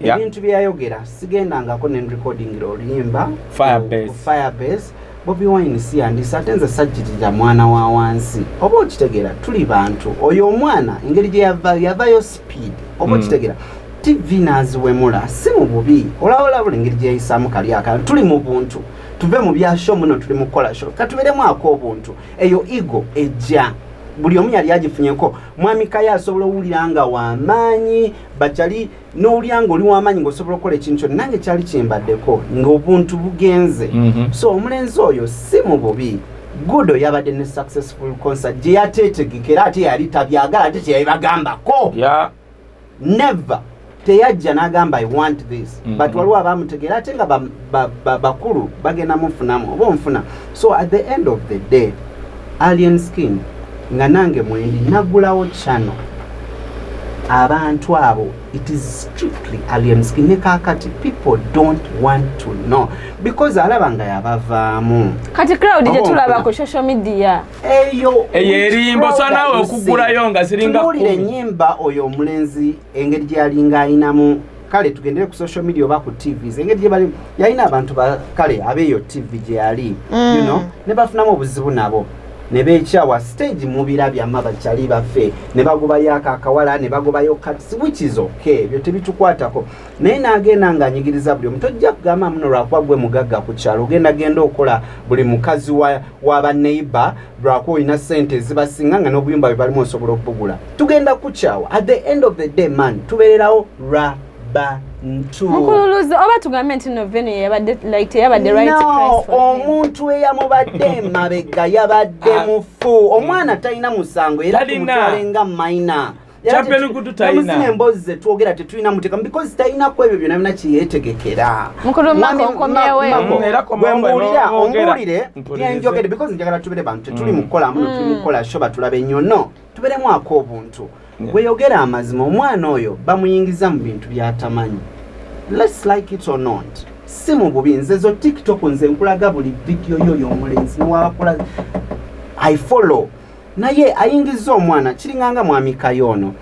Ebintu byeyayogera sigendangako nenrecordingira oluyimba Firebase. ku Firebase. Bobi Wine si yandisa, ate nze sajjirira mwana wa wansi, oba okitegeera? Tuli bantu. Oyo omwana engeri gye yavayo speed, oba okitegeera? TV n'aziwemula si mu bubi, olaba engeri gye yayisaamu kali akantu. Tuli mu buntu, tuve mu bya show muno, tuli mu kukola show, katubeeremu ak'obuntu. Eyo ego ejja, buli omu yali agifunyeko. Mwami Kaye asobola owulira nga wamaanyi, bakyali n'owulira nga oli wamaanyi ng'osobola okukola ekintu kyonna. Nange kyali kyembaddeko ng'obuntu bugenze. So omulenzi oyo si mu bubi. Gudo yabadde ne successful concert gye yateetegekera, ate yali tabyagala, ate teyabibagambako. Never teyajja n'agamba, "I want this." But waliwo abamutegeera ate nga bakulu bagenda mufunamu, oba onfuna? So at the end of the day, Alien Skin nga nange mwendi naggulawo channel, abantu abo, it is strictly Alien Skin. Ne kaakati people don't want to know because alaba nga yabavaamu. Kati crowd gye Oba tulaba onfuna? ku social media. Eyo Eyo erimba, osaana naawe okugulayo nga ziringa Tunuulira 10. ennyimba oyo omulenzi engeri gye yalinga ayinamu. Kale tugendere ku social media oba ku TVs, engeri gye bali yalina abantu kale abeeyo TV gye yali, ne bafunamu obuzibu nabo ne beekyawa stage. Mubirabyamu abakyali baffe ne bagobayo ako akawala ne bagobayo cats, which is okay, ebyo tebitukwatako. Naye n'agenda ng'anyigiriza buli omu. Tojja kugamba muno lwakuba gwe mugagga ku kyalo ogenda genda okola buli mukazi wa baneighbor lwakuba olina sente ezibasinga nga n'obuyumba bwe balimu osobola okubugula. Tugenda kukyawa. At the end of the day, man, tubeererawo lwa bantu. Mukululuzi, oba tugambe nti no venue yabadde like teyabadde right No, price for him. omuntu eyamubadde emabega yabadde mufu. Omwana talina musango era Talina. tumutwale nga minor. Champion Gudu talina. Namuzina emboozi zetwogera tetulina muteekamu because talina ku ebyo byonna byonna kyeyeetegekera. Mukulu Mako, Mwami nkomyewo. Mako, Era komawo bwe mbuulira, bwe mwogera. ombuulire Mpulirize. byenjogedde because njagala tubere bantu, tetuli mu kukola muno, tuli mu kukola show batulabe nnyo. No, tuberemu ak'obuntu. Bweyogera amazima, omwana oyo bamuyingiza mu bintu by'atamanyi. Let's like it or not, si mu bubi. Nze zo TikTok nze nkulaga buli vidiyo yo y'omulenzi newakola, I follow, naye ayingiza omwana kiringanga mwami Kayono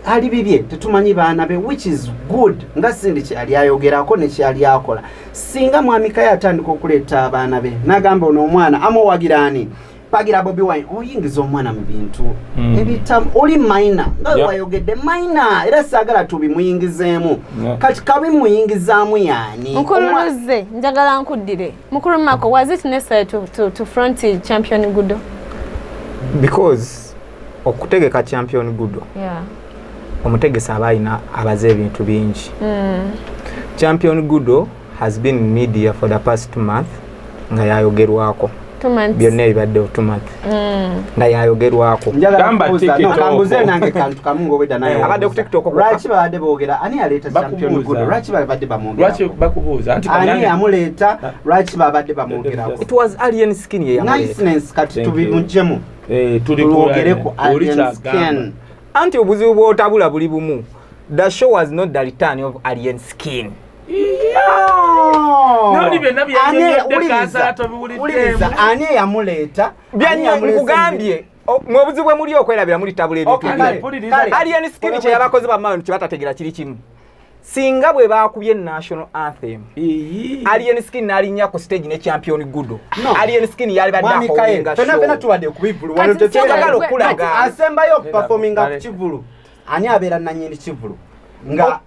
ali bibye, tetumanyi baana be, which is good nga sindi kyeyali ayogerako nekyeyali akola. Singa mwami Kayo atandika okuleeta abaana be n'agamba ono omwana amuwagira ani, pagira Bobi Wine, oyingiza omwana mu bintu ebitamu. Oli minor nga wayogedde minor, era saagala tubimuyingizeemu. Kati kabimuyingizaamu yaani? Mukululuze, njagala nkuddire. Mukulu Mako, was it necessary to front Champion Gudo? Because okutegeka Champion Gudo, omutegesi aba alina abaze ebintu bingi. Champion Gudo has been in media for the past month nga yayogerwako. Two months. Byonna ebibaddewo 2 months nga yayogerwako. Njagala Gamba kubuuza, no, TikTok. kambuze nange kantu kamu ng'obwedda naye. Abadde ku TikTok kwokka. Lwaki babadde boogera ani yaleeta Champion Bakubuuza. Gudo? Lwaki babadde Lwaki bamwogerako? bakubuuza anti Ani kanyange- yamuleeta? Lwaki babadde bamwogerako? It was Alien Skin ye yamuleeta. Niceness, kati Thank you. tubimuggyemu, Tuli twogere ku oli Alien kyagamba. Skin. Anti obuzibu bw'otabula buli bumu. The show was not the return of Alien Skin. No! Noli byonna Ani- byennyonnyodde wuliriza, kansala tobiwuliddemu. wuliriza, ani eyamuleeta? Ani Byannyo yamuleese? nkugambye, mwe obuzibu bwe muli okwerabira mulitabula ebintu. Okay, Bibiri. kale, Mpuliriza. kale. Alien Skin kye yabakoze bamaani kye batategeera kiri kimu: singa bwe baakubye national anthem, Iyi. Alien Skin n'alinnya ku stage ne Champion Gudo, No. Alien Skin yalibadde Mwami Kaye, aholdinga fena fena show. tuwadde ku bivulu Kati wano Njagala tetwera- okulaga. Asembayo okuperforminga ku Kale. kivulu, ani abeera nanyini kivulu? Nga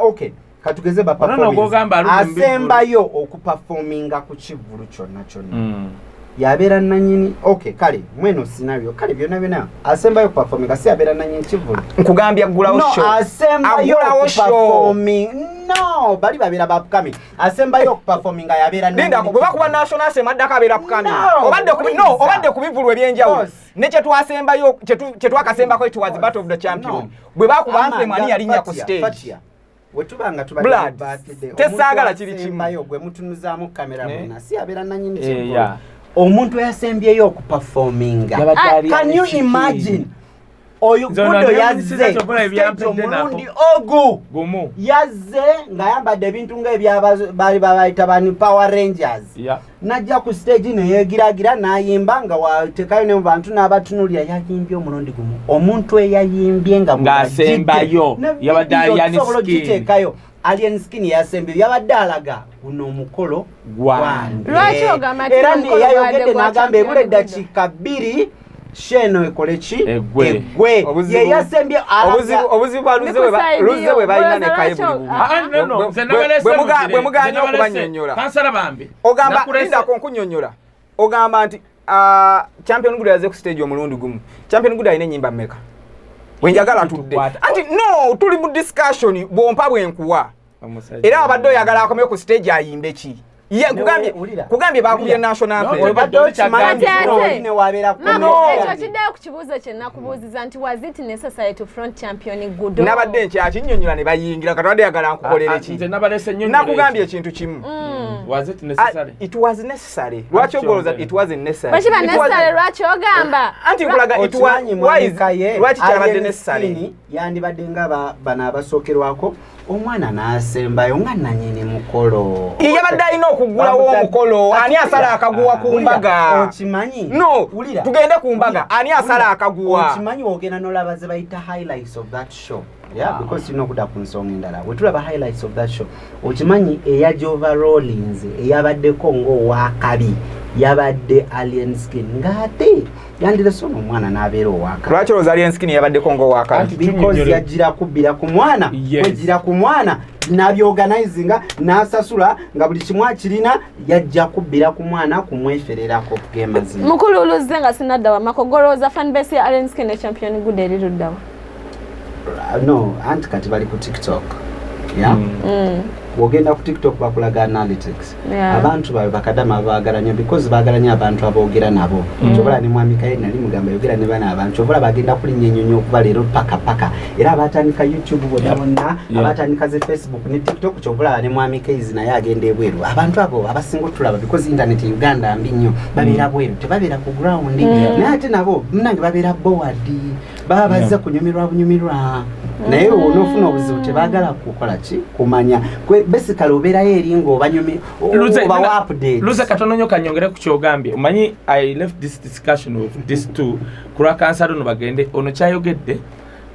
okay, katugeze ba Ono nno performance. gw'ogamba aludde mu bivvulu. Asembayo okuperforminga ku kivulu kyonna kyonna yabeera nanyini. Okay, kale mweno scenario, kale byonna byonna asembayo okuperforminga si yabeera nanyini kivulu? Nkugambye aggulawo No, show. asembayo Aggulawo show. okuperforming, no, bali babeera ba upcoming. Asembayo okuperforminga yabeera nanyini Lindako, bwe bakuba national anthem addako abeera upcoming. No, Obadde ku, no, wuliriza. obadde ku bivulu ebyenjawulo Boss. ne kyetwasembayo, kyetwakasembako, it was Battle of the Champion. No. Bwe bakuba Ama, anthem, ani yalinnya ku Fatia, stage? Fatia, bwe tuba nga tubadde Blood. mu birthday, Tesaagala omuntu kiri kimu. asembayo gwe mutunuzaamu kamera Ne? mwena si abeera nanyini Eh, kivulu? yeah. Omuntu eyasembyeyo okuperforminga, Yabadde ali can you Alien Skin. imagine oyo Nze Gudo ono yazze nneewunyisiza ky'okola stage ebyampedde omulundi nako. ogu? Gumu. Yazze ng'ayambadde ebintu ng'ebyabaali babayita bani, Power Rangers. Najja ku stage neyegiragira n'ayimba nga watekayo ne mu bantu n'abatunulira. Yayimbye omulundi gumu. Omuntu eyayimbye nga Ng'asembayo, ne yabadde video Alien tusobola Skin. ogiteekayo. Alien Skin yasembyeyo, yabadde alaga guno omukolo Gwange. Lwaki ogamba nti Era omukolo yayogedde gwadde gwa n'agamba Champion ebula Gudo? eddakiika 2 sheno ekole ki? Eggwe. Eggwe. Obuzibu- Ye yasembye alaga Obuzibu bwa Luzze bwe Ndi ku Luzze bwe balina ne side Kaye yo. buli bumu. Ah, Ah, no, no, nze nabalese mugire. Bwe muganye Nze nabalese. okubannyonnyola. Kansala bambi. Ogamba Nakulese- lindako nkunnyonnyola. Ogamba nti Champion Gudo yaze ku stage omulundi gumu. Champion Gudo alina ennyimba mmeka? Bwenjagala tudde. Tukwata. Anti no, tuli mu discussion, bwompa bwenkuwa. Omusajja. Era abadde oyagala akome ku stage ayimbe ki? Ye kugambye Wulira. kugambye bakubye Wulira. national No, anthem. Obadde okimanyi Kati ate- oli ne wabeera ku Mama, No. ekyo kiddayo ku kibuuzo kye nakubuuziza nti was it necessary to front Champion Gudo? Nabadde nkyakinnyonnyola ne bayingira, kati wadde yagala nkukolere Ah, ki? nze nabalese nnyo. Nakugambye ekintu kimu. Was it necessary? It was necessary. Lwaki ogolooza it wasn't necessary? Bwe kiba It was- necessary, lwaki ogamba? Anti nkulaga it was Okimanyi why mwami is Kaye, lwaki kyabadde Alien necessary? Skin yandibadde nga bano abasookerwako, omwana n'asembayo nga nanyini mukolo. Ye yabadde alina okuggulawo omukolo. Ani asala akaguwa ku Wulira, mbaga? Okimanyi, No, wulira, tugende ku mbaga. wulira, Ani asala wulira. akaguwa? Okimanyi wogenda n'olaba ze bayita highlights of that show, yeah, because tulina okudda ku nsonga endala. Bwe tulaba highlights of that show, okimanyi eya Jova Rollins eyabaddeko ng'owakabi yabadde Alien Skin, ng'ate yandirese ono omwana n'abeera owakabi. Lwaki olowooza Alien Skin yabaddeko ng'owakabi? Anti Because tunnyonnyole. yagira kubbira ku mwana. Yes. Kwegira ku mwana n'abyorganizinga n'asasula nga buli kimu akirina, yajja kubbira ku mwana kumwefererako gemazima. Mukulu Luzze, nga sinadda wamako, golowooza fanbase ya Alien Skin ne Champion Gudo eri luddawa? No, anti kati bali ku TikTok, yeah? Bw'ogenda ku TikTok bakulaga analytics. Abantu babe bakadama baagala nnyo because baagala nnyo abantu aboogera nabo. Kyobola ne mwami Kaye nali mugamba yogera ne bana abantu, kyobola bagenda kulinnya ennyonyi okuva leero paka paka, era abatandika YouTube bonna bonna, abatandika ze Facebook ne TikTok, kyobola ne mwami Kaizi naye agenda ebweru. Abantu abo abasinga otulaba, because internet e Uganda mbi nnyo, babeera bweru, tebabeera ku ground. Naye ate nabo munange babeera bored, baba bazze kunyumirwa bunyumirwa, naye onoofuna obuzibu tebaagala kukola ki kumanya. Basically obeerayo eri ng'obanyumi obawa update. Luze, katono nnyo kanyongere ku kyogambye. Omanyi I left this discussion of this two ku lwa kansala ono bagende ono kyayogedde.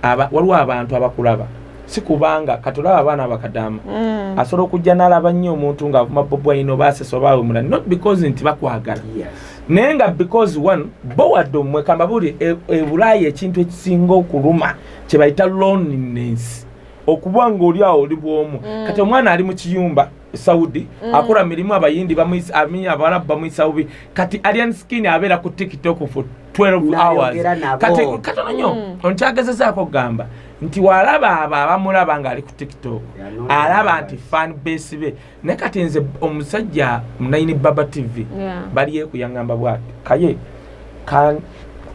Waliwo abantu abakulaba, si kubanga katolaba abaana abakadaama asobola okujja n'alaba nnyo omuntu ng'avuma Bobi Wine oba asesa oba awemula, not because nti bakwagala, naye nga because one bowadde omwe kambabuli e Bulaaya ekintu ekisinga okuluma kye bayita loneliness, okuba nga oli awo oli bwomu. Kati omwana ali mu kiyumba e Saudi akola mirimu, abayindi bamuyisa, abawarabu bamuyisa bubi. Kati Alien Skin abeera ku TikTok for 12 hours. N'ayogera nabo. Kati katono nnyo, ono kyagezezaako okugamba Nti walaba abo abamulaba ng'ali ku TikTok, alaba nti fan base be. Naye kati nze omusajja Naini Baba TV baliyeku yaŋŋamba bwati, "Kaye, can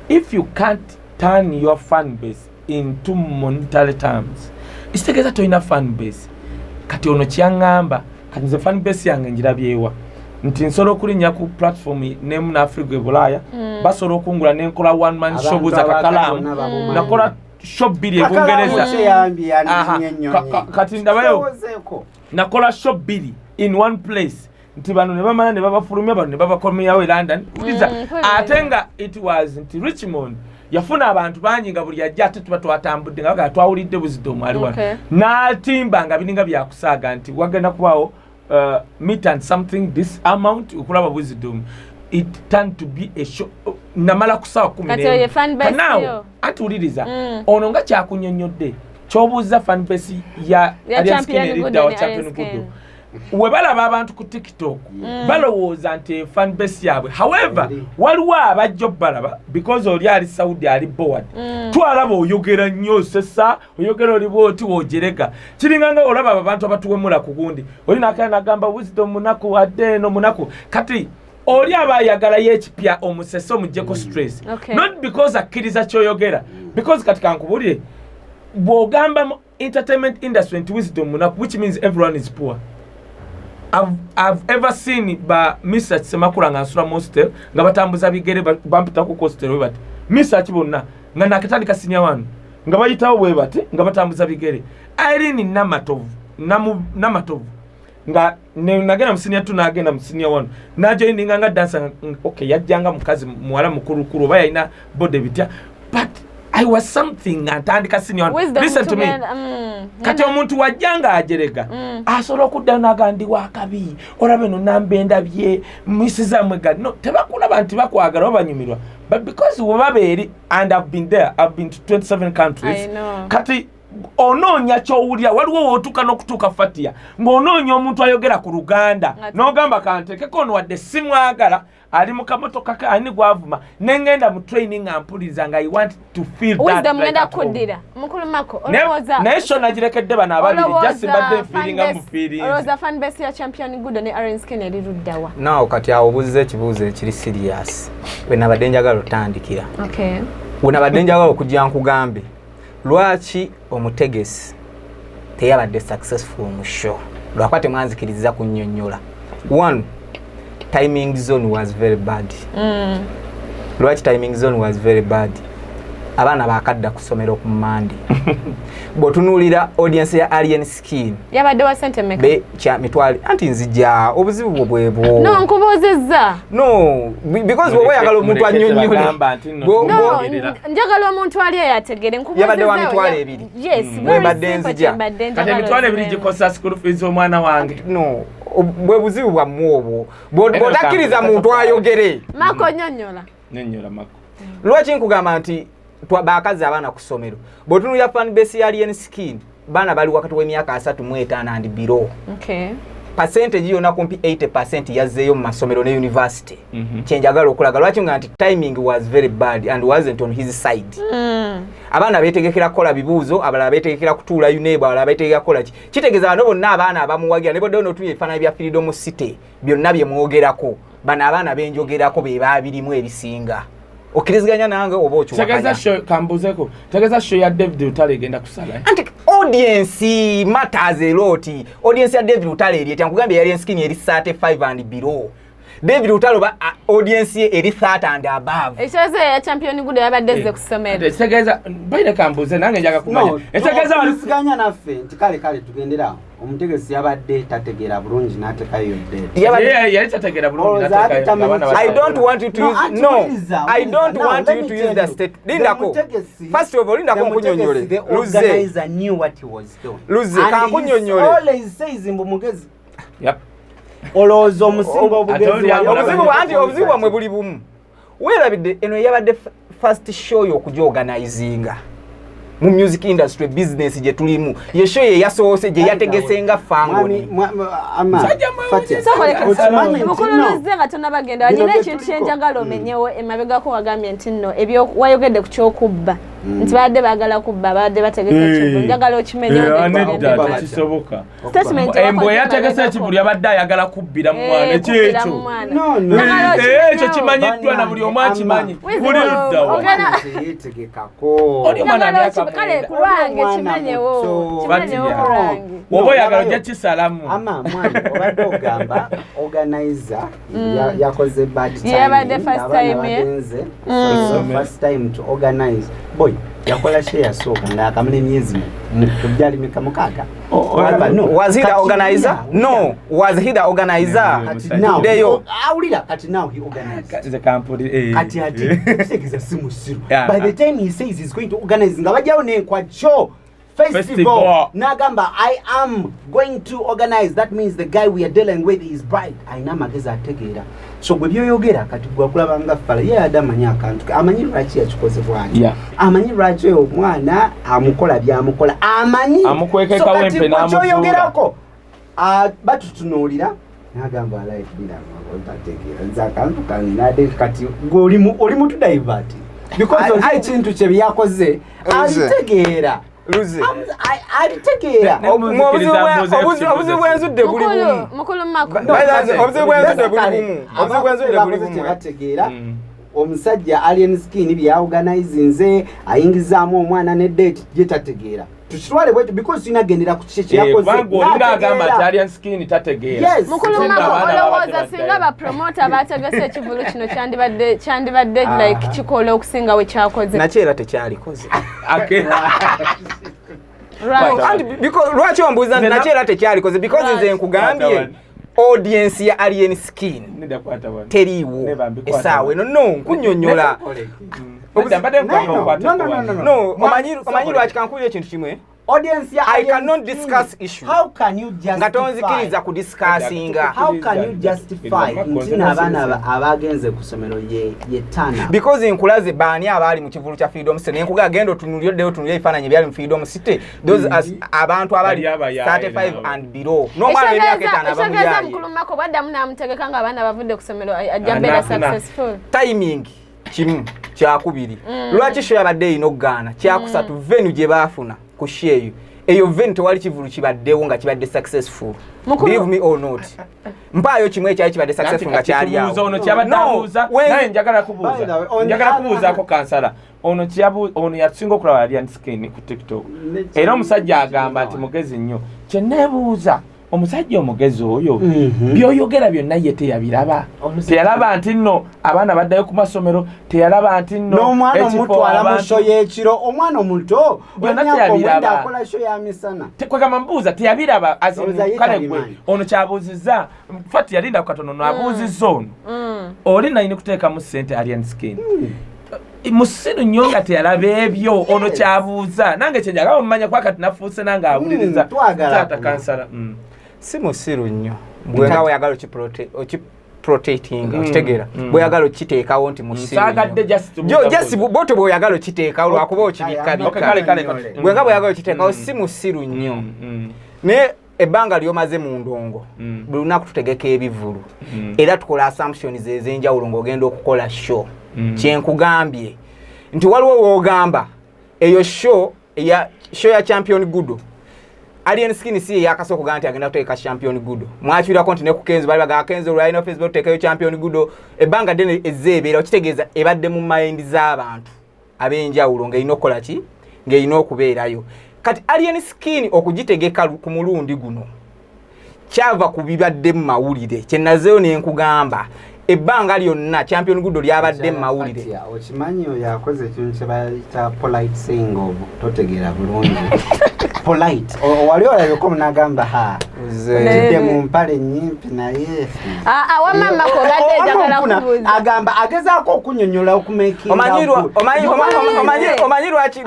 if you can't turn your fan base into monetary terms, ekitegeeza tolina fan base." Kati ono kyaŋŋamba, kati nze fan base yange njirabyewa nti nsobola okulinnya ku platform nemu n'Afrika e Bulaaya, basobola okungula nenkola one man show, buza kakalaamu, nakola show bbiri e Bungereza. Kati ndabayo nakola show bbiri in one place, nti bano ne bamala ne babafulumya, bano ne babakomyawo e London. Uliza, ate nga it was nti Richmond yafuna abantu bangi nga buli ajja, ate tuba twatambudde nga bagaa twawulidde Wisdom ali wano, n'atimba nga biringa byakusaaga nti wagenda kubaawo meet and something this amount okulaba Wisdom. It turned to be a show namala ku saawa 10. Kati oyo fan base now yo. Atuwuliriza, ono nga kyakunyonnyodde kyobuuza, fan base ya Ya Alien Skin Champion eridda Gudo wa ne Champion Alien Skin. Gudo, we balaba abantu ku TikTok balowooza nti fan base yaabwe. However, waliwo abajja balaba because oli ali Saudi, ali bored, twalaba oyogera nnyo, osesa, oyogera oli bwoti wojerega, kiringa nga olaba abo abantu abatuwemula ku gundi, oli nakala nagamba Wisdom munaku, adde eno munaku. Kati oli aba ayagalayo ekipya, omusese omugjeko stress, not because akkiriza kyoyogera, because kati kankubulire, bw'ogamba mu entertainment industry nti Wisdom munaku, which means everyone is poor. I've ever seen ba Mr. Semakula nga nsula mu hostel nga batambuza bigere, bampitako ku hostel bwe bati, Mr. bonna nga nakatandika senior one nga bayitawo bwe bati nga batambuza bigere. Irene Namatovu, Namatovu nga nagenda mu senior 2, nagenda mu senior 1, najoininga nga dancer. Okay, yajjanga mukazi muwala mukulukulu oba yalina body bitya, but I was something nga ntandika senior 1. Wisdom. Listen to me. Kati omuntu wajja nga ajerega, asobola okuddayo naga ndi wakabi, olaba eno namba endabye misizammwe ga no tebakulaba nti bakwagala oba banyumirwa, but because webaba eri, and I've been there, I've been to 27 countries. I know. Kati onoonya kyowulira, waliwo wootuuka n'okutuuka Fatia ng'onoonya omuntu ayogera ku Luganda, n'ogamba kantekeko ono wadde simwagala, ali mu kamotoka ke ani gwavuma, nengenda mu training nga mpuliriza nga I want to feel that Wisdom, like ngenda at home. kuddira mukulu Mako, olowooza Naye show nagirekedde bano ababiri, just mbadde nfiiringa mu feelings. Olowooza fan base ya Champion Gudo ne Alien Skin eri luddawa? Naawo kati awo obuuziza ekibuuzo ekiri serious, we nabadde njagala otandikira, we nabadde njagala okujja nkugambe lwaki omutegesi teyabadde successful mu show, lwakuba temwanzikiriza kunnyonnyola. One, timing zone was very bad. Lwaki timing zone was very bad? Abaana bakadda ku ssomero ku Mande. Bw'otunuulira audience ya Alien Skin, Yabadde wa sente meka? Be kya mitwalo, anti nzija, obuzibu bwo bwebwo. No, nkubuuzizza. No, because bw'oba oyagala omuntu Muleke annyonnyole tebagamba nti nno No, tubuulirira. njagala omuntu ali eyo ategere. Yabadde wa mitwalo 2. Yes, very Wembadde simple. nzija. Kyembadde Kati njagala emitwalo 2 oziremu. gikosa school fees omwana wange. No, bwe buzibu bwammwe obwo. Bw'otakkiriza muntu ayogere. Mako, nyonnyola. Nyonnyola, Mako. Lwaki nkugamba nti bakazi abaana ku ssomero? Bw'otunuulira fan base ya Alien Skin, baana bali wakati w'emyaka 35 and below. Percentage yonna kumpi 80 yazzeeyo mu masomero ne university. Kyenjagala okulaga lwaki nga nti timing was very bad and wasn't on his side. Abaana betegekera kukola bibuuzo, abalala betegekera kutuula UNEB, abalala betegekera kukola ki. Kitegeeza bano bonna abaana abamuwagira ne boddeyo n'otunya ebifaananyi bya Freedom City byonna bye mwogerako, bano abaana benjogerako be baabirimu ebisinga. Okkiriziganya nange oba Tegeeza okiwakanya? Show kambuuzeko, tegeeza show ya David Lutale egenda kusala, eh? Anti audience matters a lot. Audience ya David Lutale eri etya? Nkugambye, yali Skin eri 35 and below. David Lutale oba audience ye eri 30 and above. Ekyozo ya Champion Gudo yabadde ezze ku ssomero. Ekitegeeza baire kambuuze nange njaga kumanya, ekitegeeza wali okkiriziganya naffe nti kale kale tugenderawo, omutegesi yabadde tategeera bulungi n'atekayo date. Yali tategeera bulungi. Olowooza n'ateekayo ate tamanyi abaana I don't want you to No, use anti no wuliriza, I don't wuliriza. want Now, you let to me use tell the you. state. Lindako. First of all, lindako The nkunyonyole. mutegesi, the Luze. organizer knew what he was doing. Luze, And he kankunyonyole. always says mbu mugezi. Yep. Olowooza omusinga obugezi Ate oli wali Obuzibu anti obuzibu bwammwe ki? buli bumu. Weerabidde eno yabadde first show y'okugiorganizinga mu music industry business gye tulimu, ye show ye yasoose gye yategese nga fangoni. Ama, Fatia, okimanyi nti Mukulu no, Luzze, nga tonabagenda, Bino nina bye ekintu tuliko. kyenjagala omenyewo. Emabegako wagambye nti nno ebyo wayogedde ku kyokubba. Nti babadde baagala kubba, babadde bategeka ekivulu. Njagala okimenye. Nedda, tekisoboka. Statement Embwe wakoze yategese emabegako. ekivulu yabadde ayagala kubbira mu mwana. Kubbira Kyekyo mu mwana. No, no. Njagala okimenyewo. Ekyo kimanyiddwa na buli omu akimanyi. Wizi, Buli luddawa? Teyetegekako. Oli omwana Njagala myaka kale 9. ku lwange Omwana kimenyewo. muto. Kimenyewo Fatia. ku lwange. Woba oyagala Labayo. ojja kisalamu. Ama mwana, obadde ogamba organizer yakoze bad timing. Yabadde first Abaana time, ye. bagenze. So, first time to organize, boy yakola show yasooka ng'akamala emyezi byali mika 6. Olaba, no. Was he the Kati organizer? wulira, No, was he the organizer? Yeah. Kati now Tuddeyo. awulira, kati now he organized. Nze kampulire. Kati ate kitegeeza si musiru. Yeah. By the time he says he's going to organize, nga bajjawo n'enkwajo festival, Festival. n'agamba, "I am going to organize," that means the guy we are dealing with is bright, ayina amagezi, ategeera. So gwe byoyogera kati gwakulaba nga fala ye yadde amanyi akantu ke, amanyi lwaki yakikoze bwati, amanyi lwaki oyo omwana amukola byamukola, amanyi. Amukwekeka So kati wempe gwe n'amuzuula. kyoyogerako, batutunuulira nagamba alaitegeera nze akantu kange nade. Kati gwe oli mutu divert because oli ekintu kye byakoze Luze. alitegeera. Luze. Alitegeera. Obuzibu bwenzudde buli bumu. Mukulu Mako. By the way, obuzibu bwenzudde buli bumu. Obuzibu bwenzudde buli bumu. Tebategeera. Omusajja Alien Skin byaorganizinze ayingizaamu omwana ne date gye tategeera. Tukitwale bwekyo because tulina gendera ku kiki kyeyakoze. Kubanga olinga agamba nti Alien Skin tategeera. Yes. Mukulu Nti Mako, abaana olowooza babadde singa baddayo. bapromota bategese ekivulu kino kyandibadde like kikola okusinga we kyakoze? Nakyo era tekyalikoze. Right. And because lwaki ombuuza nti Nze nakyo era tekyalikoze? Because Lwaki? nze nkugambye, Kwata. audience ya Alien Skin Nedda, kwata wano. teriiwo Neba, mbikwata essaawa wano. eno. No, nkunnyonnyola. Nedda, mbadde nkwata No, no, okwate no, no, wano. no, no. No, omanyi lwaki? Kankuwulira ekintu kimwe. Audience ya I Alien cannot Skin, discuss issue. How can you justify? Nga tonzikiriza ku discussinga. How can you justify nti n'abaana abagenze ku ssomero ye tana? Because nkulaze baani abaali mu kivulu kya Freedom City, nenkuga genda otunulire, oddeyo otunulire ebifaananyi ebyali mu Freedom City. Those as abantu abali Bali abayaaye 35 nabo. and below, n'omwana w'emyaka 5 aba Ekitegeeza muyaaye. mukulu Mako bwaddamu n'amutegeka nga abaana bavudde ku ssomero, ajja mbeera Anaafuna. successful? Timing kimu, kyakubiri lwaki show yabadde erina okugaana, kyakusatu venue gye baafuna ku show eyo. Eyo venue tewali kivulu kibaddewo nga kibadde successful. Believe me or not, mpaayo kimu ekyali kibadde successful nga kyali Kitubuuza awo. ono kyabadde No, abuuza. Naye njagala kubuuza. By the way, on Njagala the other kubuuzaako kansala ono ono yasinga okulaba Alien Skin ku TikTok, era omusajja agamba nti mugezi nnyo. Kyeneebuuza, omusajja omugezi oyo, byoyogera byonna ye teyabiraba? Teyalaba nti nno abaana baddayo ku masomero? Teyalaba nti nno N'omwana ekifo omutwala mu abantu- show y'ekiro, omwana omuto Byonna w'emyaka teyabiraba. 9 akola show ya misana. Kwegamba mbuuza, teyabiraba as in, Ndowooza ye kale gwe tabimanyi. ono kyabuuzizza fati yalinda ku katono naabuuzizza ono oli nalina kuteekamu ssente. Alien Skin musiru nnyo nga teyalaba ebyo. Ono kyabuuza nange kyenjagala omumanya, kuba kati nafuuse nange awuliriza. Twagala Taata kumanya. kansala. Si musiru nnyo bwe nga weyagala okiprotectinga, okitegeera? Bweyagala okiteekawo nti musiru Nsaagadde nnyo. just Jo, just bwotyo bw'oyagala okiteekawo lwakuba Okay, okibikkabikka. kale, kale, kale. Bwe nga bweyagala okiteekawo, si musiru nnyo. Naye ebbanga lyomaze mu ndongo, buli lunaku tutegeka ebivulu era tukola assumptions ez'enjawulo ng'ogenda okukola show. Kyenkugambye nti waliwo woogamba eyo show eya show ya Champion Gudo, Alien Skin si eyakasooka okugamba nti agenda kutegeka Champion Gudo. Mwakiwulirako nti ne ku Kenzo bali bagamba Kenzo lwalina Facebook tuteekayo Champion Gudo. Ebbanga ddene ezze ebeera, okitegeeza ebadde mu mind z'abantu ab'enjawulo ng'erina okukola ki, ng'erina okubeerayo. Kati Alien Skin okugitegeka ku mulundi guno kyava ku bibadde mu mawulire. Kyenazeeyo ne nkugamba ebbanga lyonna Champion Gudo lyabadde mu mawulire. Fatia, okimanyi oyo akoze ekintu kye bayita polite saying of totegeera bulungi. Polite. Wali olabyeko munagamba ha Nze- kidde mu mpale nyimpi naye Ah, ah, wamma Mako obadde njagala Ofuna, kubuuza. agamba agezaako okunyonyola okumakinga Omanyi good. omanyi lwaki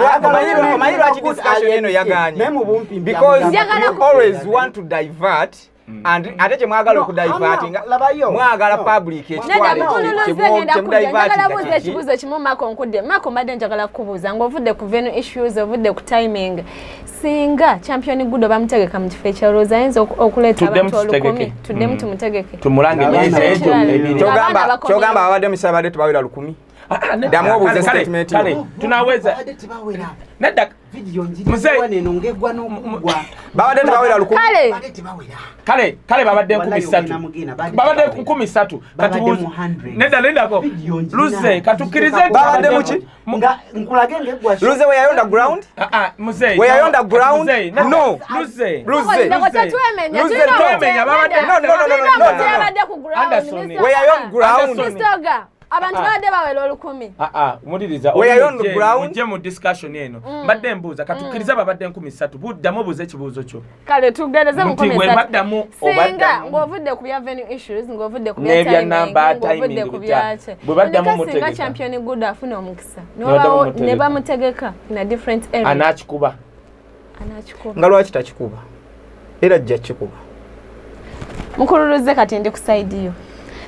omanyi lwaki discussion eno yaganye? Naye mu bumpi Because Njagala you always want to divert, and ate kyemwagala No, okudivertinga, ama, labayo. mwagala No. public Nedda, ekitwale mukulu Luze, ngenda kujja njagala buuza kyemudivertinga. ekibuuzo kimu. Mako, nkudde. Mako, mbadde njagala kukubuuza ng'ovudde ku venue issues, ovudde ku timing, singa Champion Gudo bamutegeka mu kifo ekyalowooza ayinza okuleeta Tuddemu abantu 1000? tutegeke. Tuddemu tumutegeke. Tumulange Abaana emyezi egyo bakomyewo. 2. Abaana bakomyewo. Kyogamba ababadde mu kisabadde tebawera 1000? Ah, ah, Ddamu obuuze statement yo. Kale tunaweza Babadde tebawera. Nedda. Video Mzee. njiri eno ngegwa n'okugwa. Babadde tebawera 1000. Kale. Babadde tebawera. Kale babadde Wallahi 3000. ogenda mugina, babadde Babadde tebawera. 3000. Babadde Katubuuze- mu 100. Nedda, lindako. Video njirina. Luze, katukkirize nti Babadde mu ki? Nga nkulage ngegwa. Luze we yayonda ground. Ah, ah, muzeeyi. We yayonda ground? Muzeeyi, nedda. No. Luze. Luze. Ndeko tetwemenya, Luze, tulina twemenya, babadde- No, no, no, no, no, tulina no, omuntu no. yabadde ku ground, Anderson. Mr. We yayonda ground. Anderson. Mr. Oga, abantu Ah. babadde bawera 1000. Ah, ah, muliriza. We are on Mujje- ground. Mujje mu discussion eno. Mbadde mbuuza, katukkirize babadde 3000. Buddamu obuuze ekibuuzo kyo. Kale tugereze Nti 3000. bwe baddamu, Singa obaddamu. ng'ovudde ku bya venue issues, ng'ovudde ku bya N'ebya timing, number, ng'ovudde timing, ku bitya. byaki. Bwe baddamu Ndeka singa mutegeka. Champion Good afuna omukisa. Ne baddamu N'obawo- mutegeka. ne bamutegeka in a different area. Anaakikuba. Anaakikuba. Nga lwaki takikuba? Era ajja kikuba. Mukulu Luze, kati ndi ku side yo.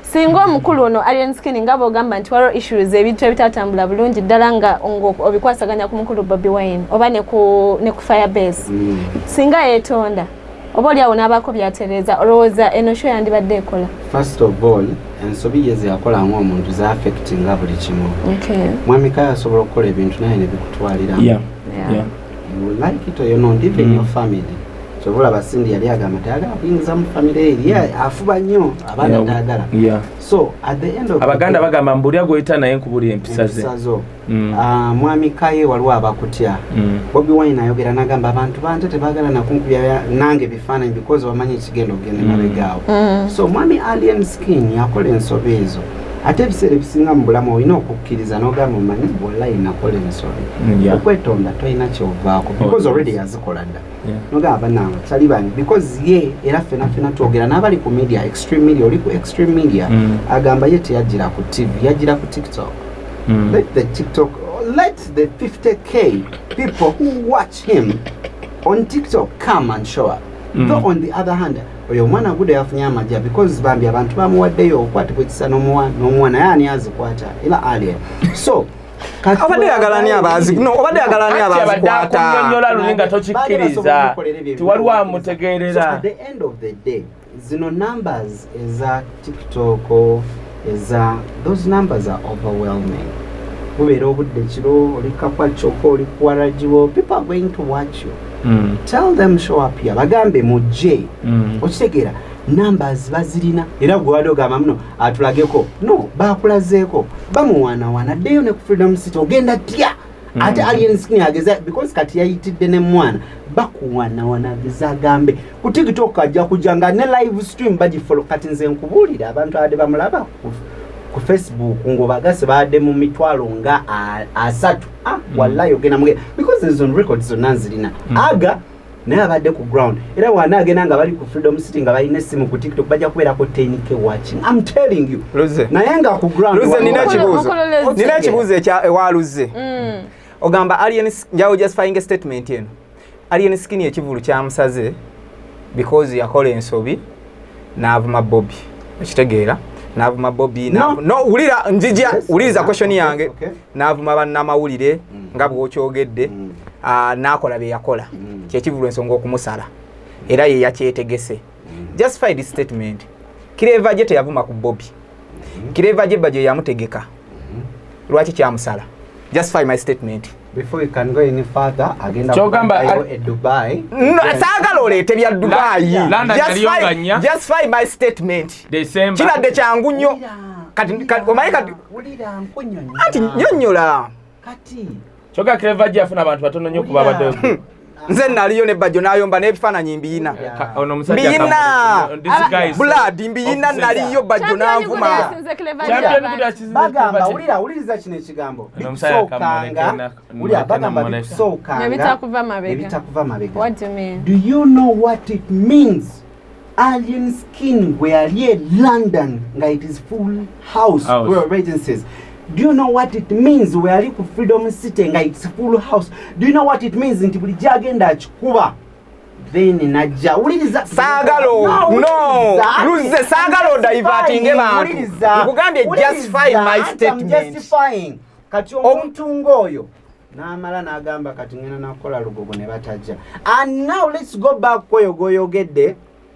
Singa omukulu ono Alien Skin, nga bw'ogamba nti waliwo issues, ebintu ebitatambula bulungi ddala nga obikwasaganya ku mukulu Bobi Wine oba ne ku Firebase, singa yeetonda oba oli awo n'abaako byatereeza, olowooza eno show yandibadde ekola? First of all, ensobi ye zeyakola ng'omuntu zaaffectinga buli kimu. Okay. Mwami Kaya asobola okukola ebintu naye ne bikutwalira. Yeah. Yeah. Yeah. You like it or you not, even your family. Kyova olaba Cindy yali agamba tayagala kuyingiza mu family eri. Ye afuba nnyo abaana tayagala. Yeah. So at the end of the Abaganda day, bagamba mbulya gw'oyita naye nkubulya empisa ze. empisa zo. Mm. Ah, mwami Kaye waliwo abakutya. Bobi Wine ayogera n'agamba abantu bante tebaagala nakunkubya nange bifaananyi because bamanyi ekigenda okugenda emabegaawo. So mwami Alien Skin yakola ensobi ezo, ate ebiseera ebisinga mu bulamu olina okukkiriza n'ogamba omanyi wallahi nakola ensobi. Okwetonda tolina kyovaako because Oh, yes. already yazikola dda. Nogamba bannange tali bange because ye era ffena ffena twogera n'abali ku media, Extreme Media, oli ku Extreme Media. Agamba ye teyajjira ku TV, yajjira ku TikTok. Let the TikTok, let the 50K people who watch him on TikTok come and show up. Though on the other hand, oyo omwana Gudo yafunye amajja because bambi abantu bamuwaddeyo okukwatibwa ekisa n'omuwa n'omuwa, naye ani azikwata era alien. So kati Obadde yagala ani abazi? No, obadde yagala ani Anti abadde abazikwata? akunnyonnyola luli nga Baali basobola tokikkiriza. okukolera ebyo Tiwaliwo ebintu. amutegeerera. So at the end of the day, zino numbers eza TikTok, eza those numbers are overwhelming. Bubeera obudde kiro, oli kakwacoko, oli kuwaragiwo, people are going to watch you. Tell them show up here, bagambe mujje. Okitegeera, numbers bazirina, era gwe wali ogamba muno atulageko, no bakulazeeko bamuwaanawaana ddeyo ne ku Freedom City ogenda tya ate Alien Skin ageza because kati yayitidde ne mwana bakuwaanawaana ageza agambe ku TikTok ajja kujja nga ne live stream bagifollow. Kati nze nkubuulira abantu abadde bamulaba ku Facebook ng'obagase baadde mu mitwalo nga 30. Ah, wallahi ogenda mugenda because ezo records zonna nzirina. Aga naye abadde ku ground era wana agenda nga bali ku Freedom City nga balina essimu ku TikTok bajja kubeerako 10K watching, I'm telling you. Luze. Naye nga ku ground Luze, nina ekibuuzo. Mukulu Luze. Nina ekibuuzo ekya ewa Luze. Ogamba Alien, njawo justifying statement eno. Alien Skin ekivulu kyamusaze because yakola ensobi n'avuma Bobby. Okitegeera? N'avuma Bobby. No. No, wulira njija Yes, wuliriza okay, question yange. okay. N'avuma bannamawulire nga bw'okyogedde. Ah, n'akola bye yakola. Kyekivulu ensonga okumusala. Era ye yakyetegese. Justify this statement. Clever J teyavuma ku Bobby. Clever J Bajjo yamutegeka. Lwaki kyamusala? Justify my statement. Before you can go any further, agenda Kyogamba- kubandayo e Dubai. No, saagala oleete bya Dubai. London yaliyo nga nnya. Justify my statement. December. Kibadde kyangu nnyo. Kati omanyi kati Wulira nkunyonyola. Anti nnyonnyola. Kati Kyokka Clever J afuna abantu batono nnyo kuba abaddeyo. Nze naliyo ne Bajjo n'ayomba n'ebifaananyi mbiyina. Yeah. Ono omusajja Mbiyina. This guy is Blood mbiyina, naliyo Bajjo Champion Gudo n'anvuma. yasinze Clever J Champion abantu. Gudo yasinze Bagamba Clever J. wulira, wuliriza kino ekigambo Ono omusajja bikusookanga. Wulira, namuleke bagamba namuleka. bikusookanga Ebitakuva mabega. ebitakuva mabega. What do you mean? Do you know what it means? Alien Skin bwe yali e London nga it is full house, House. Royal Regencies. Do you know what it means we yali ku Freedom City nga it's full house? Do you know what it means nti buli gyagenda akikuba, then najja wuliriza. Saagala no, wuliriza. Luze, saagala odivertinge bantu. Wuliriza. Nkugambye justify Wuliriza. my Anti I'm statement. justifying. Kati omuntu ng'oyo n'amala n'agamba kati ngenda nakukola lugogo ne batajja. And now let's go back kwoyo gw'oyogedde.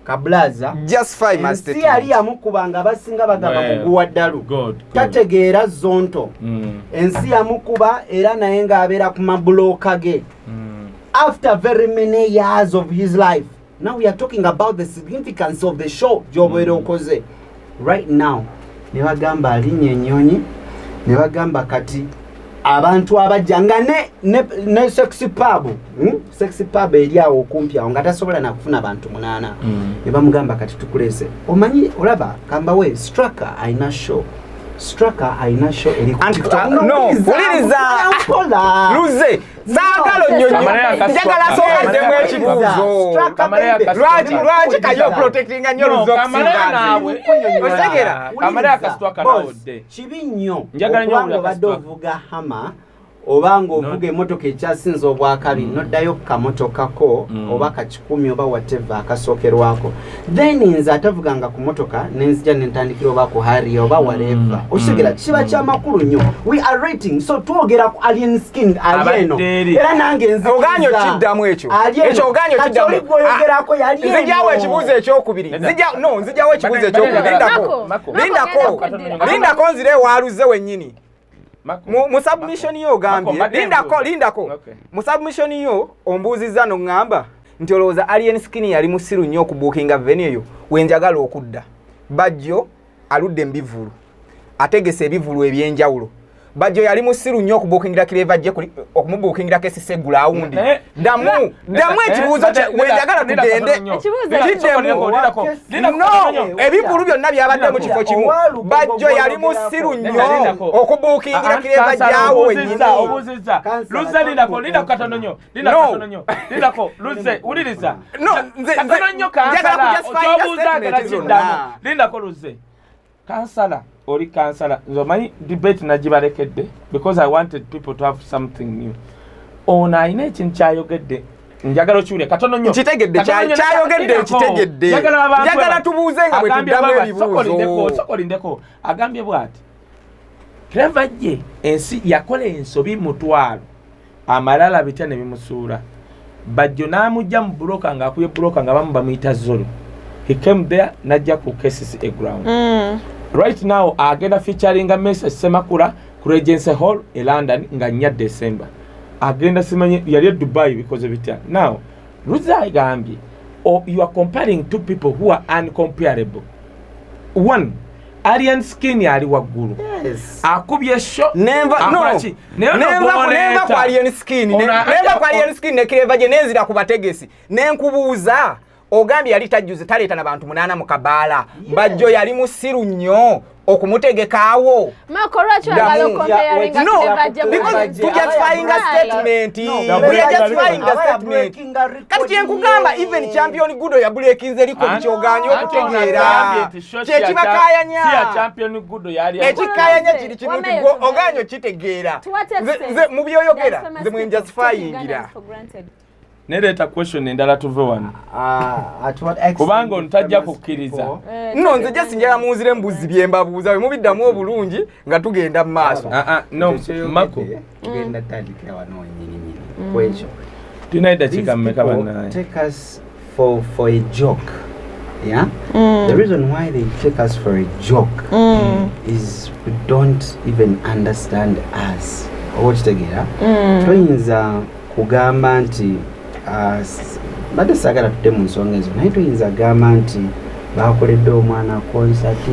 Kablaza Justify my ensi statement. yali yamukuba nga abasinga bagamba Well, muguwa ddalu. Good, good. Tategeera zonto. Ensi yamukuba era naye ng'abeera ku mabulooka ge. After very many years of his life, now we are talking about the significance of the show gy'obeera okoze right now. Ne bagamba alinnya ennyonyi, ne bagamba kati abantu abajja nga ne sexy pub, Sexy pub eri awo okumpi awo nga tasobola nakufuna bantu 8. Ne bamugamba kati tukuleese, omanyi olaba kambawe Straka alina show, Straka alina show eri ku Anti- TikTok. ah, no, Wuliriza, wuliriza. mpola. Luze saagala No, nnyonyi, Kamala njagala asooka addemu ekibuuzo. Lwaki kayo protectinga nnyo No, Luze Kamala okusinga naawe. nze? Otegera? Kamala akasitwa Boss, kanawodde. kibi nnyo Njagala nnyo okubanga owulira obadde akasitwa. ovuga Hummer oba ng'ovuga emmotoka ekyasinza obwakabi, noddayo ku kamotokako oba ka 100 oba whatever akasookerwako. Then nze atavuganga ku motoka nenzija nentandikira oba ku Harrier oba whatever, okitegera? Kiba kyamakulu nnyo. We are rating, so twogera ku Alien Skin ali eno. Abadde eri. Era nange nzikiriza. Ogaanye okiddamu ekyo. Ali eno. Ekyo ogaanye Kati okiddamu. oli gwoyogerako yali eno. Nzigyawo ekibuuzo ekyokubiri. Nedda. No, nzigyawo ekibuuzo ekyokubiri. Lindako. Mako. Lindako. Mako. Lindako nzire waluze wennyini. Mu submission yo ogambye, Mako, mbadde lindako, mbuuza. lindako. Okay. Mu submission yo ombuuzizza noŋŋamba nti olowooza Alien Skin yali musiru nnyo okubuukinga venue eyo. Wenjagala okudda, Bajjo aludde mu bivulu, ategese ebivulu ebyenjawulo. Bajjo yali musiru nnyo okubuukingira Clever J okumubuukingira KCC ground? Ddamu, ddamu ekibuuzo wenjagala tugende. Ekibuuzo. No, ebivulu byonna byabadde mu kifo kimu. Bajjo yali musiru nnyo okubuukingira Clever J awo wennyini? Obuuzizza. Kansala, Luze, lindako, lindako katono nnyo, lindako No. katono nnyo, lindako Luze, wuliriza. No, Katono nnyo njagala kansala, kujustifyinga okyobuuza agala statement zonna. kiddamu. Lindako Luze, kansala, oli kansala, nze omanyi debate nagibalekedde because I wanted people to have something new. Ono alina ekintu kyayogedde, njagala okiwulire katono nnyo. Nkitegedde, Katono nnyo, kyayogedde lindako. nkitegedde. Njagala abantu Njagala tubuuze nga bwe Agambye tuddamu bw'ati, ebibuuzo. sokolindeko. Agambye bw'ati, Clever J ensi yakola ensobi 500, amalala bitya ne bimusuula. Bajjo n'amugja mu buloka ng'akubye buloka nga bamu bamuyita Zolo. He came there n'ajja ku KCCA ground. Right now agenda featuringa Message Semakula ku Regency Hall e London nga 4 December. Agenda, simanyi yali e Dubai, bikoze bitya. Now Luze agambye, oh, you are comparing two people who are uncomparable. One, Alien Skin ali waggulu, Yes. akubye show. Nenva no. Akola ki? Naye ono Nenva gw'oleeta. nenva ku Alien Skin, nenva ku Alien Skin ne Clever J, nenzira ku bategesi. Nenkubuuza, ogambye yali tajjuze, taleeta na bantu 8 mu kabaala. Bajjo yali musiru nnyo okumutegekaawo? Mako, lwaki oyagala Damu. okomparinga No, Clever J mu because Alien Skin? to justifying a statement. No, We are justifying the Abaya statement. breaking a record. Kati kyenkugamba, even Champion Gudo yabreakinze record, kyoganye okutegeera kyekibakayanya. Si ya Champion Gudo yali Ekikayanya kiri kimu nti Wamma gwe yetu oganye okitegeera. To what extent Nze mu byoyogera does famous nze mwe people take njustifyingira. Ugandans for granted? Nereeta question endala, tuve wano. At what extent Kubanga ono tajja famous kukkiriza. people- No, nze just njagala munzire mbuzi bye mbabuuza, bwe mubiddamu obulungi nga tugenda mu maaso. Ah, ah, no. Ekyo Mako. kyeyogedde, tugenda tandikira wano wennyininyini kwekyo. Tulina These eddakiika mmeka people bannaye? take us for a joke, yeah. The reason why they take us for a joke is we don't even understand us, oba okitegeera? Toyinza kugamba nti mbadde saagala tudde mu nsonga ezo, naye toyinza gamba nti bakoledde omwana konsati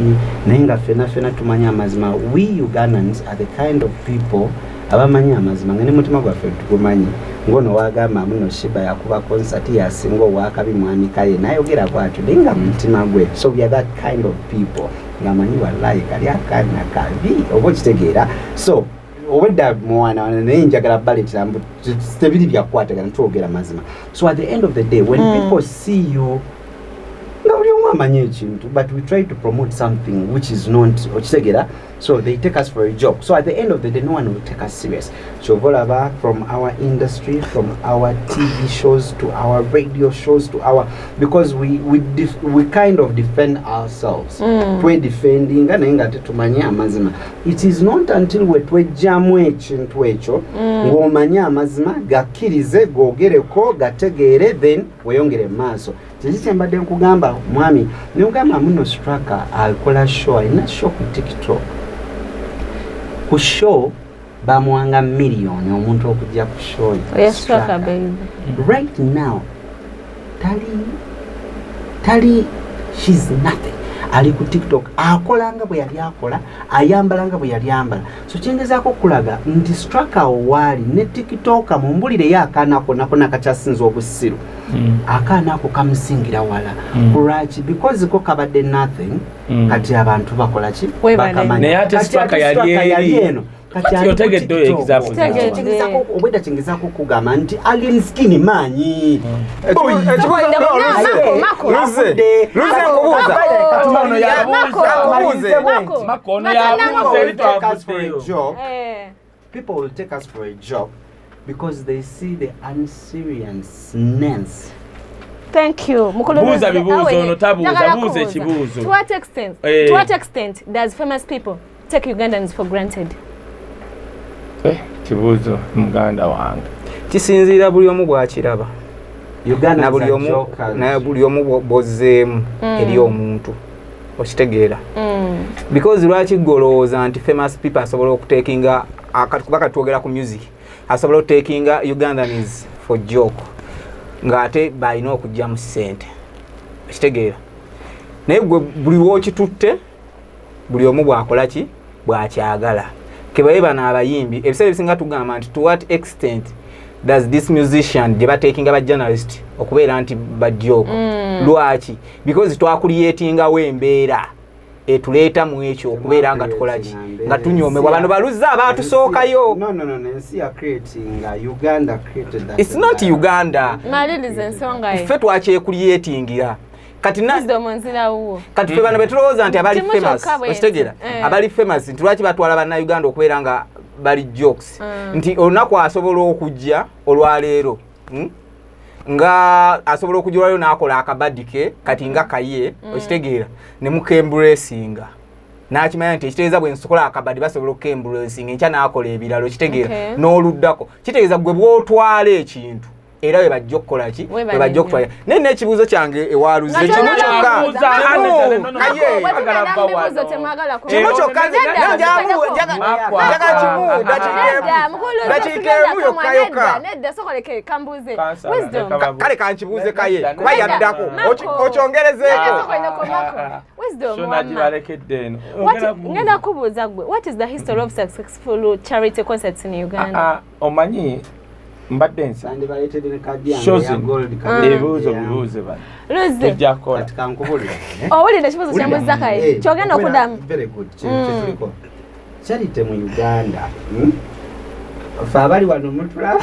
naye nga ffena ffena tumanyi amazima. We Ugandans are the kind of people abamanyi amazima nga ne mutima gwaffe tugumanyi. Ngono wagamba muno Sheebah yakuba konsati yasinga owakabi mwanikaye nayogera bwatyo naye nga mutima gwe. So we are that kind of people ngaamanyi wallahi kali akaana kabi, oba okitegeera? So obwedda muwanawana, naye njagala baleetera mbu tebiri byakukwatagana, twogera mazima. So at the end of the day, when people see you nga buli omu amanyi ekintu, but we try to promote something which is not, okitegeera? So they take us for a joke. So at the end of the day, no one will take us serious. Kyova olaba from our industry, from our TV shows to our radio shows to our, because we kind of defend ourselves. Twedefendinga naye nga tetumanyi amazima. It is not until we twejjamu ekintu ekyo ng'omanyi amazima, gakkirize, googereko, gategeere, then weyongere mu maaso. Kyeki kyembadde nkugamba, mwami, nekugamba muno Straka akola show, alina show ku TikTok. Ku show bamuwanga miliyoni omuntu okujja ku show ye. Oya Straka baby. Right now tali, she's nothing. Ali ku TikTok akola nga bwe yali akola, ayambala nga bwe yali ambala. So kyengezaako okulaga nti Straka waali ne TikTok, mumbulireyo akaana ako nako nakakyasinza obusiru. Akaana ako kamusingira wala. Kulwaki? Because ko kabadde nothing. Kati abantu bakola ki? Webale. Bakamanya. Naye ate Kati Straka ate yali Straka yali eri. eno. Kati Kati ali ku otegedde oyo TikTok. example zawa. Obwedda kyengezaako okugamba nti alien skin maanyi. Mako, Mako. Luze, Luze, nkubuuza. Ono yabuuza. Mako. Mako, ono Mako, yabuuza eri People will take us for a twavuddeyo. joke. Eh. People will take us for a joke because they see the unseriousness. Thank you. Mukulu Buuza Luze, bibuuzo, awe, ono tabuuza, njagala buuza kubuuza. ekibuuzo. To what extent? Eh. To what extent does famous people take Ugandans for granted? Eh, kibuuzo muganda wange. Kisinziira buli omu bw'akiraba Ugandans na buli are omu jokers. na buli omu bw'ozzeemu eri omuntu, okitegeera? Because lwaki gwe olowooza nti famous people asobola okutekinga, kuba kati twogera ku music, asobola okutekinga Ugandans for joke ng'ate balina okugyamu ssente, okitegeera? Naye gwe buli wokitutte, buli omu bwakola ki bwakyagala kebaye. Bano abayimbi ebiseera ebisinga tugamba nti to what extent does this musician gye batekinga ba journalist okubeera nti bajoke? Lwaki? Because twakuliyetingawo embeera etuleeta mu ekyo okubeera nga tukola ki, nga tunyomebwa bano baluzza abaatusookayo. No, ensi ya creating, Uganda created that. It's not Uganda. Maliriza ensonga ye. Ffe twakyekuliyetingira kati na Wisdom, nzirawo. Kati ffe bano betulowooza nti abali Kimu famous, kyokka bwe okitegeera, nti. abali famous, nti lwaki batwala bannayuganda okubeera nga bali jokes, nti olunaku asobola okujja olwaleero, Nga asobola okujja olwaleero n'akola akabadi ke kati nga kaye, okitegeera, ne mukemburesinga n'akimanya nti ekitegeeza bwe nsokola akabadi basobola okukemburesinga, enkya n'akola ebirala, okitegeera, n'oluddako. Kitegeeza gwe bw'otwala ekintu era we bajja okukola ki, Webale we bajja nnyo. okutwala. Naye n'ekibuuzo kyange ewaluze Nga kimu tonnaba kyokka. kubuuza. Kimu, No, no, no, kaye. no. Agala bba Bibuuzo wano. temwagala Kimu kyokka. Nedda, Njagala kimu, Nedda, mukulu, dakiika emu yokka yokka. Nedda, sokoleke kambuuze. Kansala, Wisdom. leka babuuze. Kale kankibuuze kaye, Nedda, kuba nedda. yaddako. Mako. Okyongerezeeko. Sokoleko, Mako. Wisdom, Shona wamma. gibalekedde eno. Ngenda kubuuza gwe, what is the history of successful charity concerts in Uganda? Ah, ah, omanyi mbadde nsa Sandibaleetedde ne kadi yange Show eya zino. gold kadi Ebibuuzo yange. bibuuze bano. Luzi, Tujja kukola. Kati kankubulire, eh? owulira ekibuuzo kyembuuza kaye? Eh, Kyogenda okuddamu. Very good. Kyetuliko charity mu Uganda, Fe abali wano mutulaba,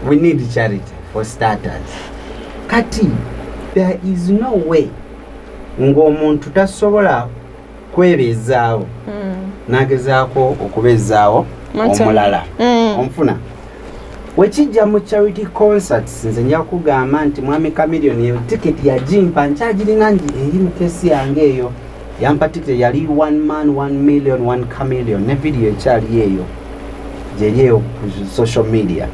we need charity for starters. Kati there is no way ng'omuntu tasobola kwebeezaawo n'agezaako okubeezaawo Muntu. omulala. Onfuna wekijja mu charity concerts, nze nja kugamba nti mwami Chameleon eyo tiketi yagimpa, nkyagirina eri mu kesi yange eyo. Yampa tiketi yali one man 1 million one chameleon, ne video ekyali eyo gyeri eyo ku social media.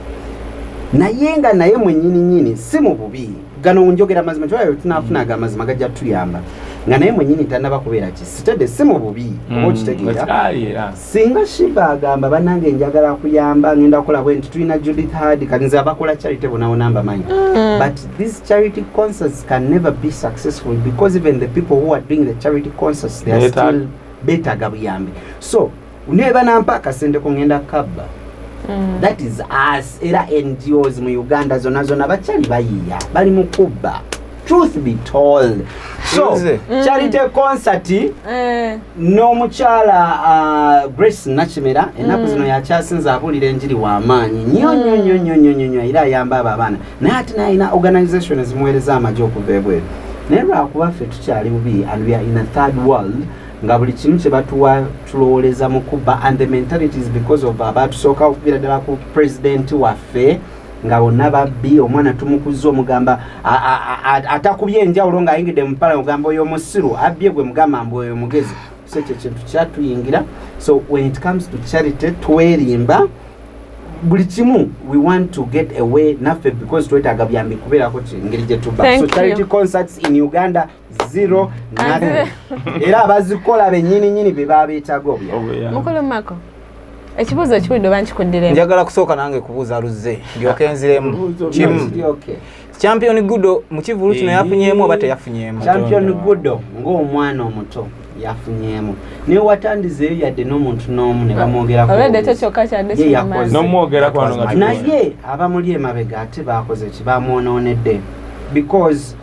Naye nga naye mwenyini nyini si mu bubi, gano njogera mazima kyolayo, tunafunaga amazima gajja tuyamba, nga naye mwenyini tanaba kubeera ki sitedde, si mu bubi, oba okitegeera? Kyali era. Singa Shiba agamba bannange njagala kuyamba, ngenda kukola bwe nti, tulina Judith Hard, kati nze abakola charity bonawona mbamanyi, but these charity concerts can never be successful because even the people who are doing the charity concerts, they are still beetaaga buyambi. So neba nampa akasente ko ngenda kabba. That is us. Era NGOs mu Uganda zonna zonna bakyali bayiya, bali mu kubba, truth be told. So Nze. Charity concert n'omukyala Grace Nakimera ennaku zino yakyasinze abuulira enjiri w'amaanyi nnyo nnyo nnyo nnyo nnyo nnyo nnyo, era ayamba abo abaana, naye ate naye alina organization ezimuweereza amagye okuva ebweru. Naye lwakuba ffe tukyali bubi and we are in a third world, nga buli kimu kye batuwa tulowooleza mu kubba, and the mentality is because of abatusooka okuviira ddala ku president waffe, nga bonna babbi. Omwana tumukuza omugamba atakubye enjawulo ng'ayingidde mu pala, ogamba oyo omusiru abbye, gwe mugamba mbu oyo mugezi. So ekyo kintu kyatuyingira. So when it comes to charity, twerimba. Buli kimu we want to get away naffe because twetaaga byambi kubeerako engeri gye tuba. Thank So charity you. concerts in Uganda, zero, nothing. Era abazikola bennyini nyini be babeetaaga obuyambi. Obuyambi. Mukulu Mako, ekibuuzo kiwulidde oba nkikuddiremu? Njagala kusooka nange kubuuza Luzze, ndyoke nziremu. Ebibuuzo. Kimu. Kiri okay. Champion Gudo mu kivulu kino yafunyeemu oba teyafunyeemu? Champion Gudo ng'omwana omuto yafunyeemu, naye watandizeeyo yadde n'omuntu n'omu ne bamwogerako. Olwedde ekyo kyokka kyadde Ye kimumaze. yakoze. Nomwogerako wano nga That was my tugenda. Naye abamuli emabega ate bakoze ki? Bamwonoonedde because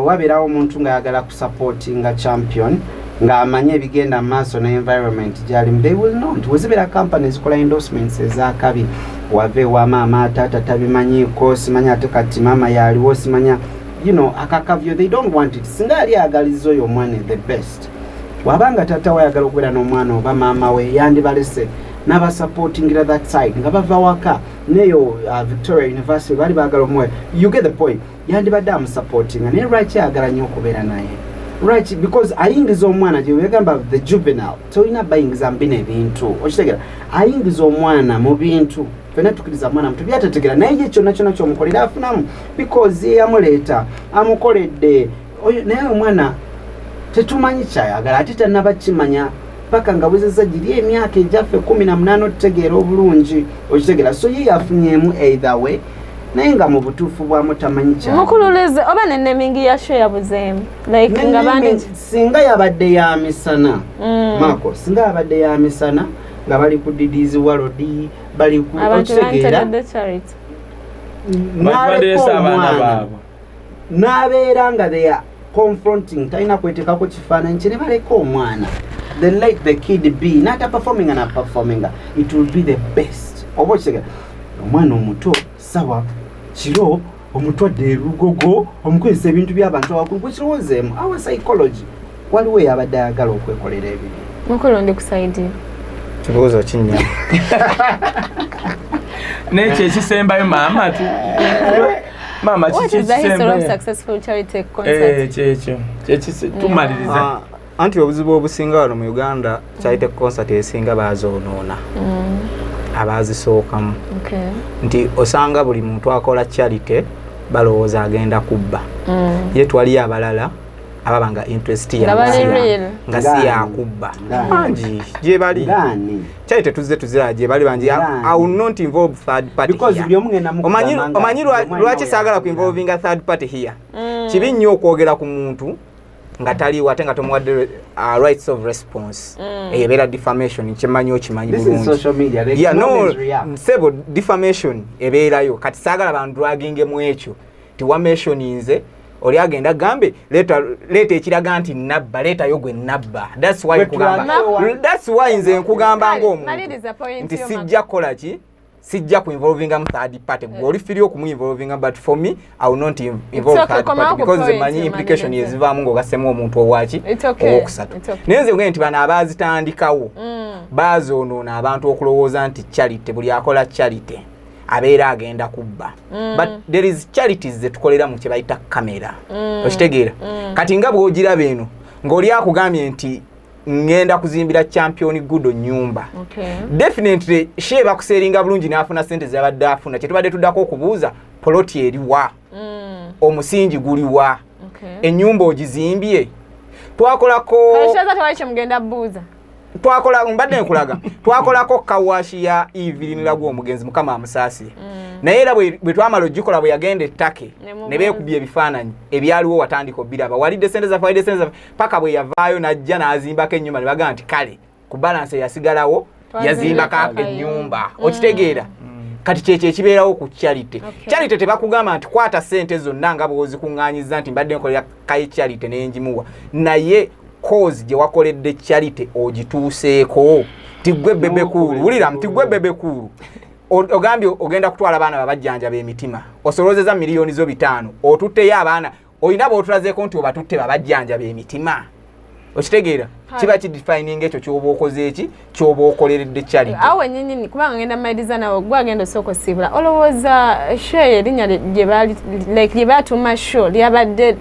wabeerawo omuntu ng'ayagala kusupportinga Champion ng'amanye ebigenda mu maaso ne environment gyalimu, they will not. Wezibeera company ezikola endorsements ezakabi, wava ewa maama, taata tabimanyiiko, simanya ate kati maama yaliwo, simanya akakavyo, they don't want it. Singa yali ayagaliza oyo omwana the best, wabanga taata we ayagala okubeera n'omwana oba maama we, yandibalese n'abasupportingira that side nga bava waka neyo Victoria University baali baagala omuwe, you get the point, yandibadde amusupportinga. Naye lwaki ayagala nnyo okubeera naye? Lwaki? Because ayingiza omwana gye wegamba the juvenile, tolina bayingiza mu bino ebintu, okitegera? Ayingiza omwana mu bintu fena tukiriza mwana muto byatetegera, naye ye kyonna kyonna kyomukolera afunamu because ye yamuleeta amukoledde oyo. Naye omwana tetumanyi kyayagala, ate tanaba kimanya paka nga wezeza giri emyaka egyaffe 18 otutegeera obulungi, okitegera? So ye yafunyemu either way, naye nga mu butuufu bwamu tamanyi kyayagala. Mukululize oba ne naming ya show yabuzeemu, like nga bandi Singa yabadde ya misana, Mako, singa yabadde ya misana nga bali ku Didi's World, bali ku abantu okitegeera? bantegedde charity. Bantu N'aleka baleese abaana omwana baabwe. N'abeera nga they are confronting, talina kweteekako kifaananyi kye, ne baleka omwana, then let the kid be, n'ata performinga na performinga, it will be the best, oba okitegera? Omwana omuto sawa kiro omutwadde erugogo, omukozesa ebintu by'abantu abakulu, gwekirowoozeemu our psychology, waliwo eyabadde ayagala okwekolera ebibi. Mukulu, ndi kusaidia. Kibuuzo kinnya. Nekyo ekisembayo, maama, maama, What kiki is the history of ekisembayo? successful charity concert? Kyekyo tumaliriza. Ah, anti obuzibu obusinga wano mu Uganda, charity concert esinga bazoonoona abazisookamu, nti osanga buli muntu akola charity balowooza agenda kubba. Ye twaliyo abalala ababa nga interest Nga yaabwe bali real. nga si Ngaani? yakubba. Ngaani? Bangi gyebali. Ngaani? Charity tuzze tuzira gye bali bangi. Ngaani? I will not involve third party Because here. buli omu ngenda mukugamba Omanyi nga omanyi buli omu lwaki alina saagala we ku involvinga third party here? Kibi nnyo okwogera ku muntu nga taliwo ate nga tomuwadde rights of response. Eyo ebeera defamation, kyemanyi okimanyi This is bulungi. social media. They Yeah, can no, always react. Nsebo, defamation ebeerayo. Kati saagala bandragingemu ekyo tiwamentioninze oli agenda gambe leeta leeta ekiraga nti nabba, leetayo gwe nabba. That's why Gwe nkugamba, tulage. that's why nze nkugamba Kale, ng'omuntu maliriza point nti yo, sijja kukola ki, sijja kuinvolvinga mu third party. Gwe oli free okumuinvolvinga, but for me I will not involve okay, third komawo party ku because nze point, manyi implication maliriza. ezivaamu ng'ogassemu omuntu owaki It's okay. owokusatu. It's okay. Naye nze ngende nti bano abaazitandikawo bazoonoona abantu okulowooza nti charity, buli akola charity abeera agenda kubba. But there is charities zetukolera mu kye bayita kamera, okitegeera? Kati nga bw'ogiraba eno ng'oli akugambye nti ŋŋenda kuzimbira Champion Gudo nyumba, definitely she bakuseeringa bulungi n'afuna sente zeyabadde afuna. Kyetubadde tuddako okubuuza, poloti eriwa? Omusingi guliwa? Ennyumba ogizimbye? Twakolako Kale tewali kyemugenda buuza. Twakola, mbadde nkulaga, twakolako car wash ya Evelyn Lagu, omugenzi Mukama amusaasire. Naye era bwe twamala ogikola, bwe yagenda ettake Ne mubuuza. ne beekubya ebifaananyi ebyaliwo, watandika obiraba, walidde sente zaffe, walidde sente zaffe, paka bwe yavaayo n'ajja n'azimbako ennyumba ne bagamba nti kale ku balance eyasigalawo Twazimbako yazimbako akayumba. ennyumba, okitegeera? Kati kyekyo ekibeerawo ku charity. Charity tebakugamba nti kwata sente zonna nga bw'ozikuŋŋaanyiza nti mbadde nkolera kayi charity nenjimuwa, naye cause gye wakoledde charity ogituuseeko? Ti gwe Bebe Cool, wulira, nti gwe Bebe Cool ogambye ogenda kutwala abaana babajjanjaba emitima, osolozeza miliyoni zo 500, otutteyo abaana, olina bwotulazeeko nti obatutte babajjanjaba emitima, okitegeera? Kiba kidefininga ekyo kyoba okoze, eki kyoba okoleredde charity. Awo wennyini, kubanga ngenda maliriza nawe, gwe agenda osooka osiibula, olowooza show eyo erinnya lye baali like lye baatuuma show lyabadde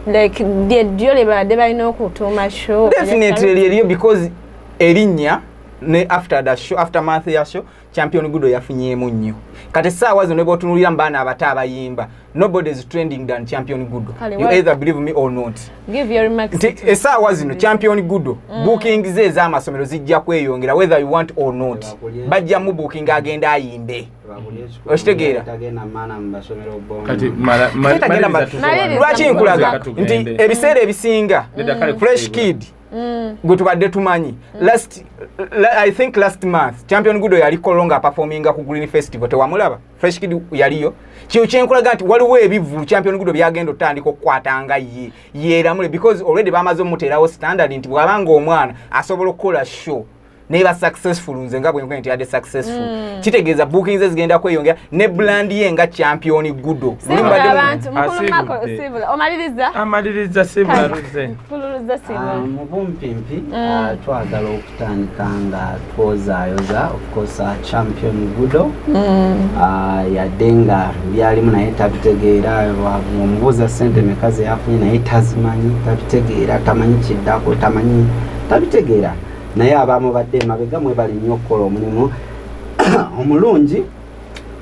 like lyeddyo lye babadde balina okutuuma show? Definitely lyeryo, because erinnya Ne after the show, aftermath ya show, Champion Gudo yafunyeemu nnyo. Kati essaawa zino ne bw'otunuulira mu baana abato abayimba, nobody is trending than Champion Gudo. Kale, You either believe me or not. Give your remarks. Nti essaawa zino Champion Gudo, booking ze ez'amasomero zijja kweyongera whether you want or not. Bajja mu booking, agenda ayimbe. Okitegeera? Tagenda maana mu basomero bongo. Kati Tagenda maliriza Maliriza. Lwaki nkulaga nti Tugende. ebiseera ebisinga Nedda, kale Fresh kusiibula. Kid gwe tubadde tumanyi last I think last month Champion Gudo yali Kololo nga performinga ku Green Festival. Tewamulaba? Fresh Kid yaliyo. Kyo kyenkulaga nti waliwo ebivvulu Champion Gudo byagenda otandika okukwata nga ye yeeramule, because already bamaze omuteerawo standard nti bw'abanga omwana asobola okukola show neba successful, nze nga bwenkuye nti yadde successful, kitegeeza bookings ze zigenda kweyongera ne brand ye nga Champion Gudo. Luli Siibula abantu, mukulu Mako. Asiibudde. Siibula, omaliriza. Amaliriza, siibula Luzze. Mukulu Luzze, siibula. Mu bumpimpi, twagala okutandika nga twozaayoza, of course, Champion Gudo. Yadde nga byalimu naye tabitegeera. Omubuuza sente meka ze yafunye naye tazimanyi, tabitegeera, tamanyi kiddako, tamanyi, tabitegeera. Naye abamubadde emabega, mwebali nnyo okukola omulimu omulungi.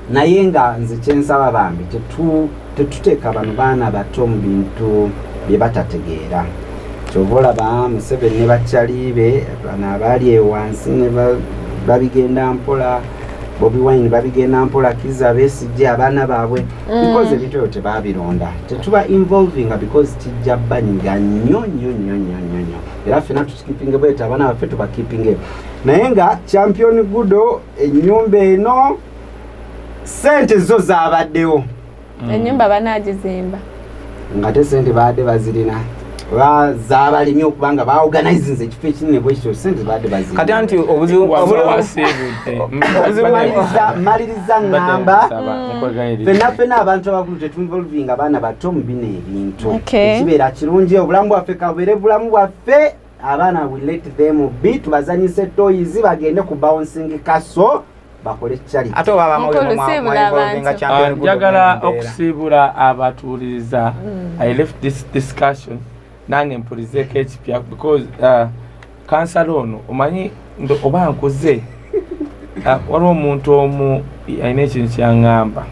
Naye nga nze kyensaba bambi, tetuteeka bano baana bato mu bintu bye batategeera. Kyova olaba Museveni ne bakyali be bano abaali eyo wansi ne babigenda mpola, Bobi Wine babigenda mpola, Kiza Besigye, abaana baabwe, because ebintu ebyo tebabironda. Tetuba involvinga because kijja banyiga nnyo nnyo nnyo nnyo nnyo nnyo. Era ffena tukipinge bwete, abaana baffe tubakipinge. Naye nga Champion Gudo, ennyumba eno sente zo zabaddewo. Ennyumba banagizimba. Nga te sente baadde bazirina. Zabalemye okubanga baorganizinze ekifo ekinene bwekityo, sente baadde bazirina. Kati anti obuzibu Wasiibudde. Maliriza ŋŋamba, ffenna ffenna abantu abakulu tetuinvolvinga abaana bato mu bino ebintu. Ekibeera kirungi, obulamu bwaffe kabubeere bulamu bwaffe. Abaana, we let them be, tubazanyise toys, bagende ku bouncing castle, bakole charity. Ate oba abamawulire Mukulu, siibula mwainvolvinga abantu. Champion Gudo Njagala mu mbeera. okusiibula abatuwuliriza. I left this discussion nange mpulizeeko ekipya because kansala ono omanyi oba nkuze, waliwo omuntu omu alina ekintu kyaŋŋamba,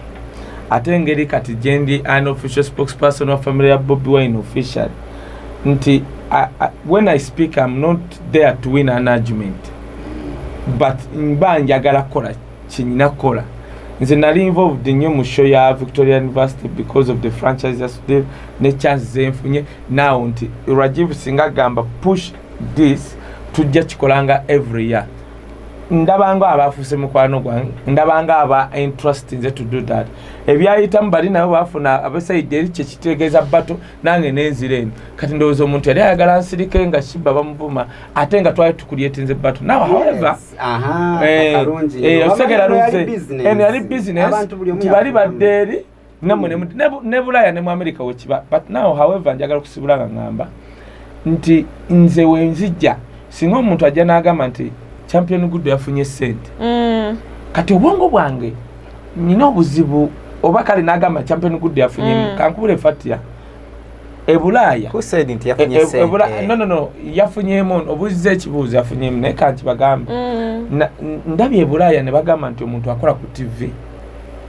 ate engeri kati gyendi an official spokesperson wa family ya Bobi Wine official, nti when I speak, I'm not there to win an argument, but mba njagala kukola kyenyina kukola. Nze nali involved nnyo mu show ya Victoria University because of the franchise ya ne chance zenfunye now, nti Rajiv singa agamba push this, tujja kikolanga every year. Ndabanga abafuuse mukwano gwange, ndabanga aba interest nze to do that. Ebyayitamu bali nabo bafuna abasaidi eri, kyekitegeeza bato nange nenzira eno. Kati ndowooza omuntu yali ayagala nsirike nga Shiba bamuvuma, ate nga twali tucreatinze battle now. However, otegera Luzze, eno yali business nti bali badde eri namwe ne Bulaya ne mu America wekiba. But now, however, njagala kusibula nga ŋŋamba nti nze wenzijja, singa omuntu ajja n'agamba nti Champion Gudo yafunye sente, kati obwongo bwange nina obuzibu, oba kale n'agamba Champion Gudo yafunye, kankubule Fatia, ebulaaya Who said nti yafunye sente? No, yafunyemu, obuuziza ekibuuzo, yafunyemu, naye kanti bagambe. Ndabye ebulaaya ne bagamba nti omuntu akola ku TV,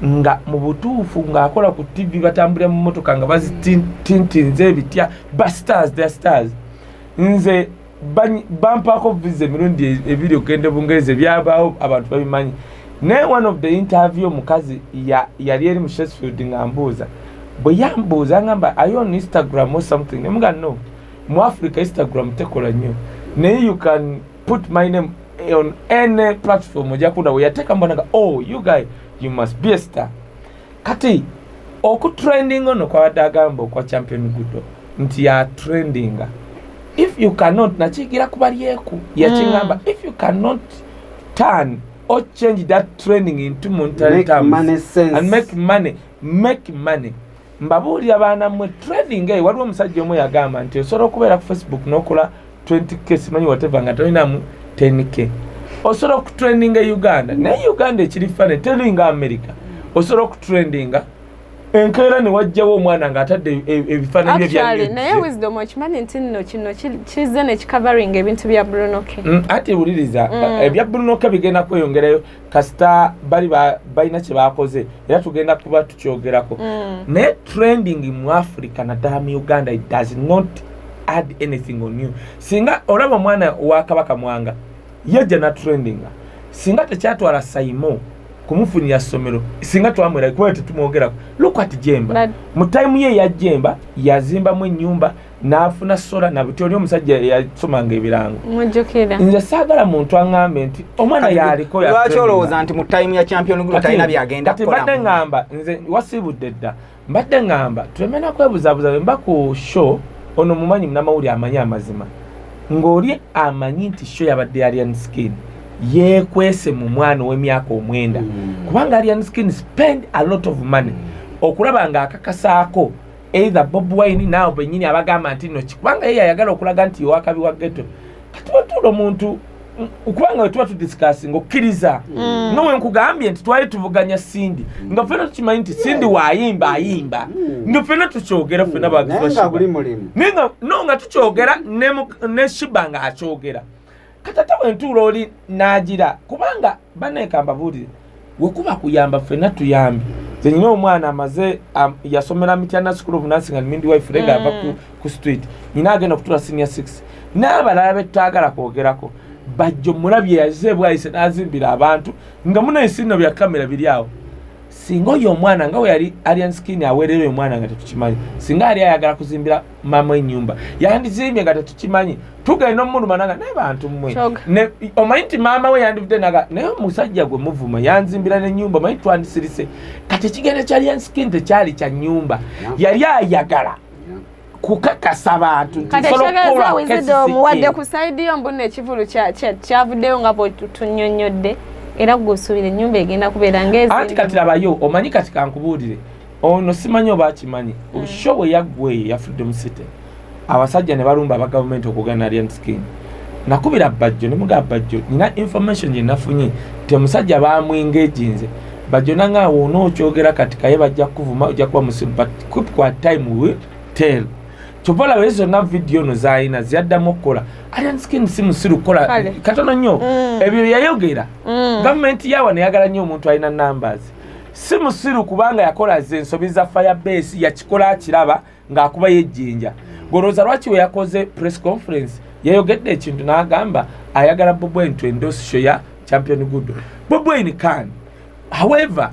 nga mu butuufu ng'akola ku TV, batambulira mu motoka nga bazitintinze ebitya, ba stars, their stars. Nze bampaako visa emirundi ebiri okugenda e Bungereza, ebyabaawo abantu babimanyi. Naye one of the interview, omukazi yali eri mu Sheffield nga mbuuza, bwe yambuuza ngamba, "Are you on Instagram or something?" Nemuga, "No, mu Africa Instagram tekola nnyo, naye you can put my name on any platform, ojja kunda." We yateeka mbonaga, "Oh, you guy, you must be a star." Kati okutrending ono kwabadde agamba okwa Champion Gudo nti ya trendinga, if you cannot, nakigira kubalyeku yakiŋŋamba, if you cannot turn or change that trending into monetary Make terms money sense. and make money, make money. Mbabuulira baana mmwe, trending eyo, waliwo omusajja omu yagamba nti osobola okubeera ku Facebook n'okola 20K, simanyi whatever, nga tolinamu 10K. Osobola okutrendinga e Uganda, naye Uganda ekiri fane teringa America. Osobola okutrendinga Enkeera ne wajjawo omwana ng'atadde ebifaananyi bye. Actually, naye Wisdom, okimanyi nti nno kino kizze ne kicovering ebintu bya Bruno K. Ati wuliriza, ebya Bruno K bigenda kweyongerayo kasita bali balina kye bakoze, era tugenda kuba tukyogerako. Naye trending mu Africa, naddala mu Uganda, it does not add anything on you. Singa olaba omwana wa Kabaka Mwanga yajja na trendinga, singa tekyatwala Saimo kumufunira ssomero, singa twamwera kuba tetumwogerako. Look at Jemba. Mu time ye eya Jemba yazimbamu ennyumba n'afuna sola nabuti oli omusajja yasomanga ebirango. Mujjukira. Nze saagala muntu aŋŋambe nti omwana yaliko ya Lwaki trendinga. olowooza nti mu time ya Champion Gudo talina byagenda Kati mbadde kukolamu? ŋŋamba, nze wasiibudde dda, mbadde ŋŋamba tuleme nakwebuzaabuza. Bwe mba ku show, ono mumanyi munamawulire amanyi amazima, ng'oli amanyi nti show yabadde Alien Skin yeekwese mu mwana ow'emyaka 9, kubanga Alien Skin spend a lot of money okulaba ng'akakasaako either Bob Wine naawe bennyini abagamba nti no ki, kubanga ye yayagala okulaga nti owakabi wa ghetto. Kati watuula omuntu kubanga wetuba tudiscussinga okkiriza nga we nkugambye nti twali tuvuganya Cindy, nga ffena tukimanyi nti Cindy waayimba ayimba, nga ffena tukyogera ffena bawagizi ba Naye nga Sheebah. guli mulimu. Naye nga no nga tukyogera ne Sheebah ng'akyogera. Kati ate bwentuula oli n'agira, kubanga baneka mbabuulire, wekuba kuyamba ffenna tuyambe. Nze nyina omwana amaze yasomera Mityana School of Nursing and Midwifery, nga ava ku street, nyina agenda okutula senior 6 n'abalala betutagala kwogerako. Bajjo mulabye yaze bwayise n'azimbira abantu nga munaye nno bya kamera biri awo. Singa oyo omwana nga we yali Alien Skin aweerera oyo omwana nga tetukimanyi, singa yali ayagala kuzimbira maama ennyumba, yandizimbye nga tetukimanyi. Tugenda omuluma naga naye bantu mmwe. Kyoga. Omanyi nti maama we yandivudde naga naye omusajja gwe muvuma yanzimbira n'ennyumba, omanyi twandisirise. Kati ekigendo kya Alien Skin tekyali kya nnyumba, yali ayagala kukakasa bantu nti Kati nsobola ekitegeeza, okukola Wisdom, KCCA. wadde ku side yo mbuna ekivulu kyavuddeyo nga bwetunnyonnyodde, era gwe osuubira ennyumba egenda kubeera Anti ng'ezi? Kati labayo, omanyi kati kankubuulire, ono simanyi oba akimanyi, show bwe yaggwa eyo ya Freedom City, abasajja ne balumba aba gavumenti okugana Alien Skin. Nakubira Bajjo ne mugamba, "Bajjo, nina information gye nafunye nti omusajja bamwengeginze." Bajjo nanga onookyogera kati kaye bajja kukuvuma, ojja kuba musiru, but keep quiet, time will tell. Kyova olaba ezo zonna vidiyo ono zayina ziyaddamu okukola. Alien Skin si musiru kukola. Kale. Katono nnyo. Ebyo byeyayogera, gavumenti yawa neyagala nnyo omuntu alina numbers. Si musiru kubanga yakola ze ensobi za Firebase, yakikola akiraba ng'akubayo ejjinja. Golowooza lwaki we yakoze press conference yayogedde ekintu n'agamba ayagala Bobi Wine to endorse show ya Champion Gudo? Bobi Wine can, however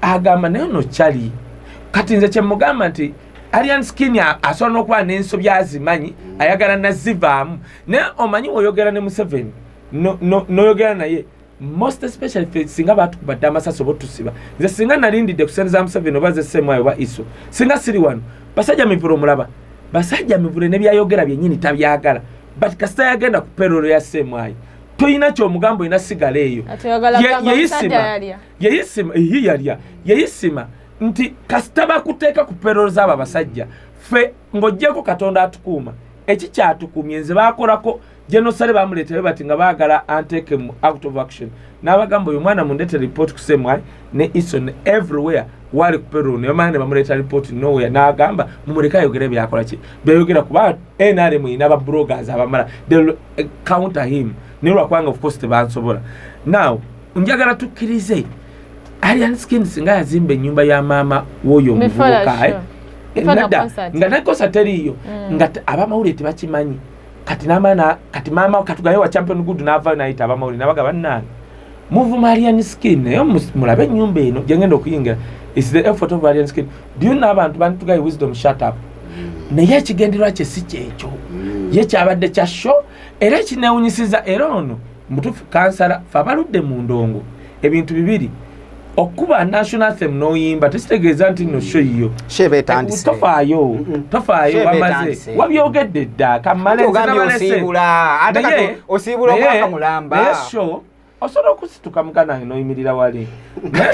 agamba naye ono kyali. Kati nze kyemugamba nti Alien Skin asobola n'okuba n'ensobi azimanyi, ayagala nazivaamu. Naye omanyi woyogera ne Museveni, noyogera naye, most especially fe singa batukubadde amasasi oba otusiba. Nze singa nalindidde ku sente za Museveni oba zesemwayo oba iso, singa siri wano. Basajja Mivule omulaba, Basajja Mivule nebyayogera byennyini tabyagala, but kasita yagenda ku payroll ya semwayo, toyina kyomugamba, olina sigala eyo. Ati oyagala kugamba omusajja yalya. Yeyisima eyi yalya, yeyisima nti kasita bakuteeka ku payroll z'abo abasajja. Ffe ng'oggyeko Katonda atukuuma, ekikyatukumye nze bakolako genosale bamuleetera bati nga baagala anteeke mu out of action, n'abagamba oyo mwana mundeete report ku semwai ne ison everywhere wali ku payroll, ne bamala ne bamuleeta report nowhere. N'agamba mumuleke ayogere byakola ki byayogera, kuba NRM erina ba bloggers abamala, they will counter him. Naye lwakubanga of course tebansobola. Now njagala tukkirize Alien Skin singa yazimba ennyumba ya maama w'oyo Before the omuvubuka, show. Before the Nedda, concert. nga ne concert teriiyo, nga abamawulire tebakimanyi. Kati namana kati maama katugaye wa Champion Good n'avaayo nayita abamawulire nabaga, "Bannange, muvuma Alien Skin, naye mulabe ennyumba eno gyengenda okuyingira, is the effort of Alien Skin." Do you know abantu banditugaye, "Wisdom, shut up." Naye ekigendererwa kye si kyekyo, ye kyabadde kya show. Era ekinewunyisiza, era ono mutuufu kansala, fe abaludde mu ndongo, ebintu bibiri: okuba national anthem n'oyimba tekitegeeza nti nno show yiyo. Sheba etandise. Tofaayo. Tofaayo. Sheba Wamaze etandise. wabyogedde dda, kamale. Ogambye osiibula, ate kati osiibula omwaka mulamba. Naye show osobola okusituka muganda wange n'oyimirira wali, naye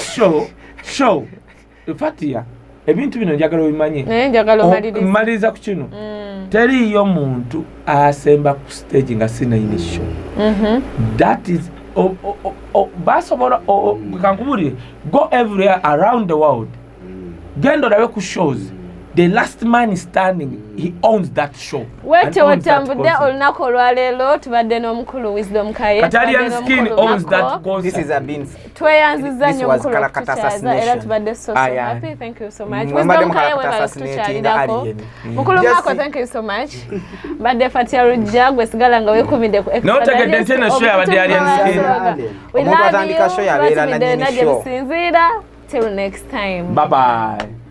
show Fatia, ebintu bino njagala obimanye. Naye njagala omalirize. Mmaliriza ku kino. Teriiyo muntu asemba ku stage nga sinayina show. That is basobola kankubulire, go everywhere around the world. Genda olabe ku shows, the last man standing, he owns that show. Wetyo wetambudde olunaku olwaleero, tubadde n'omukulu Wisdom Kaye. Kati Alien Skin owns that concert. Tweyanziza nnyo omukulu okutukyaza, era tubadde so so happy. Thank you so much, Wisdom Kaye, webale kutukyalirako. Mukulu Mako, thank you so much. Mbadde Fatia Rujja, gwe sigala nga weekumidde ku Notegedde nti eno show yabadde Alien Skin. Omuntu atandika show yabeera nannyini show. Bisinziira. Till next time. Bye bye.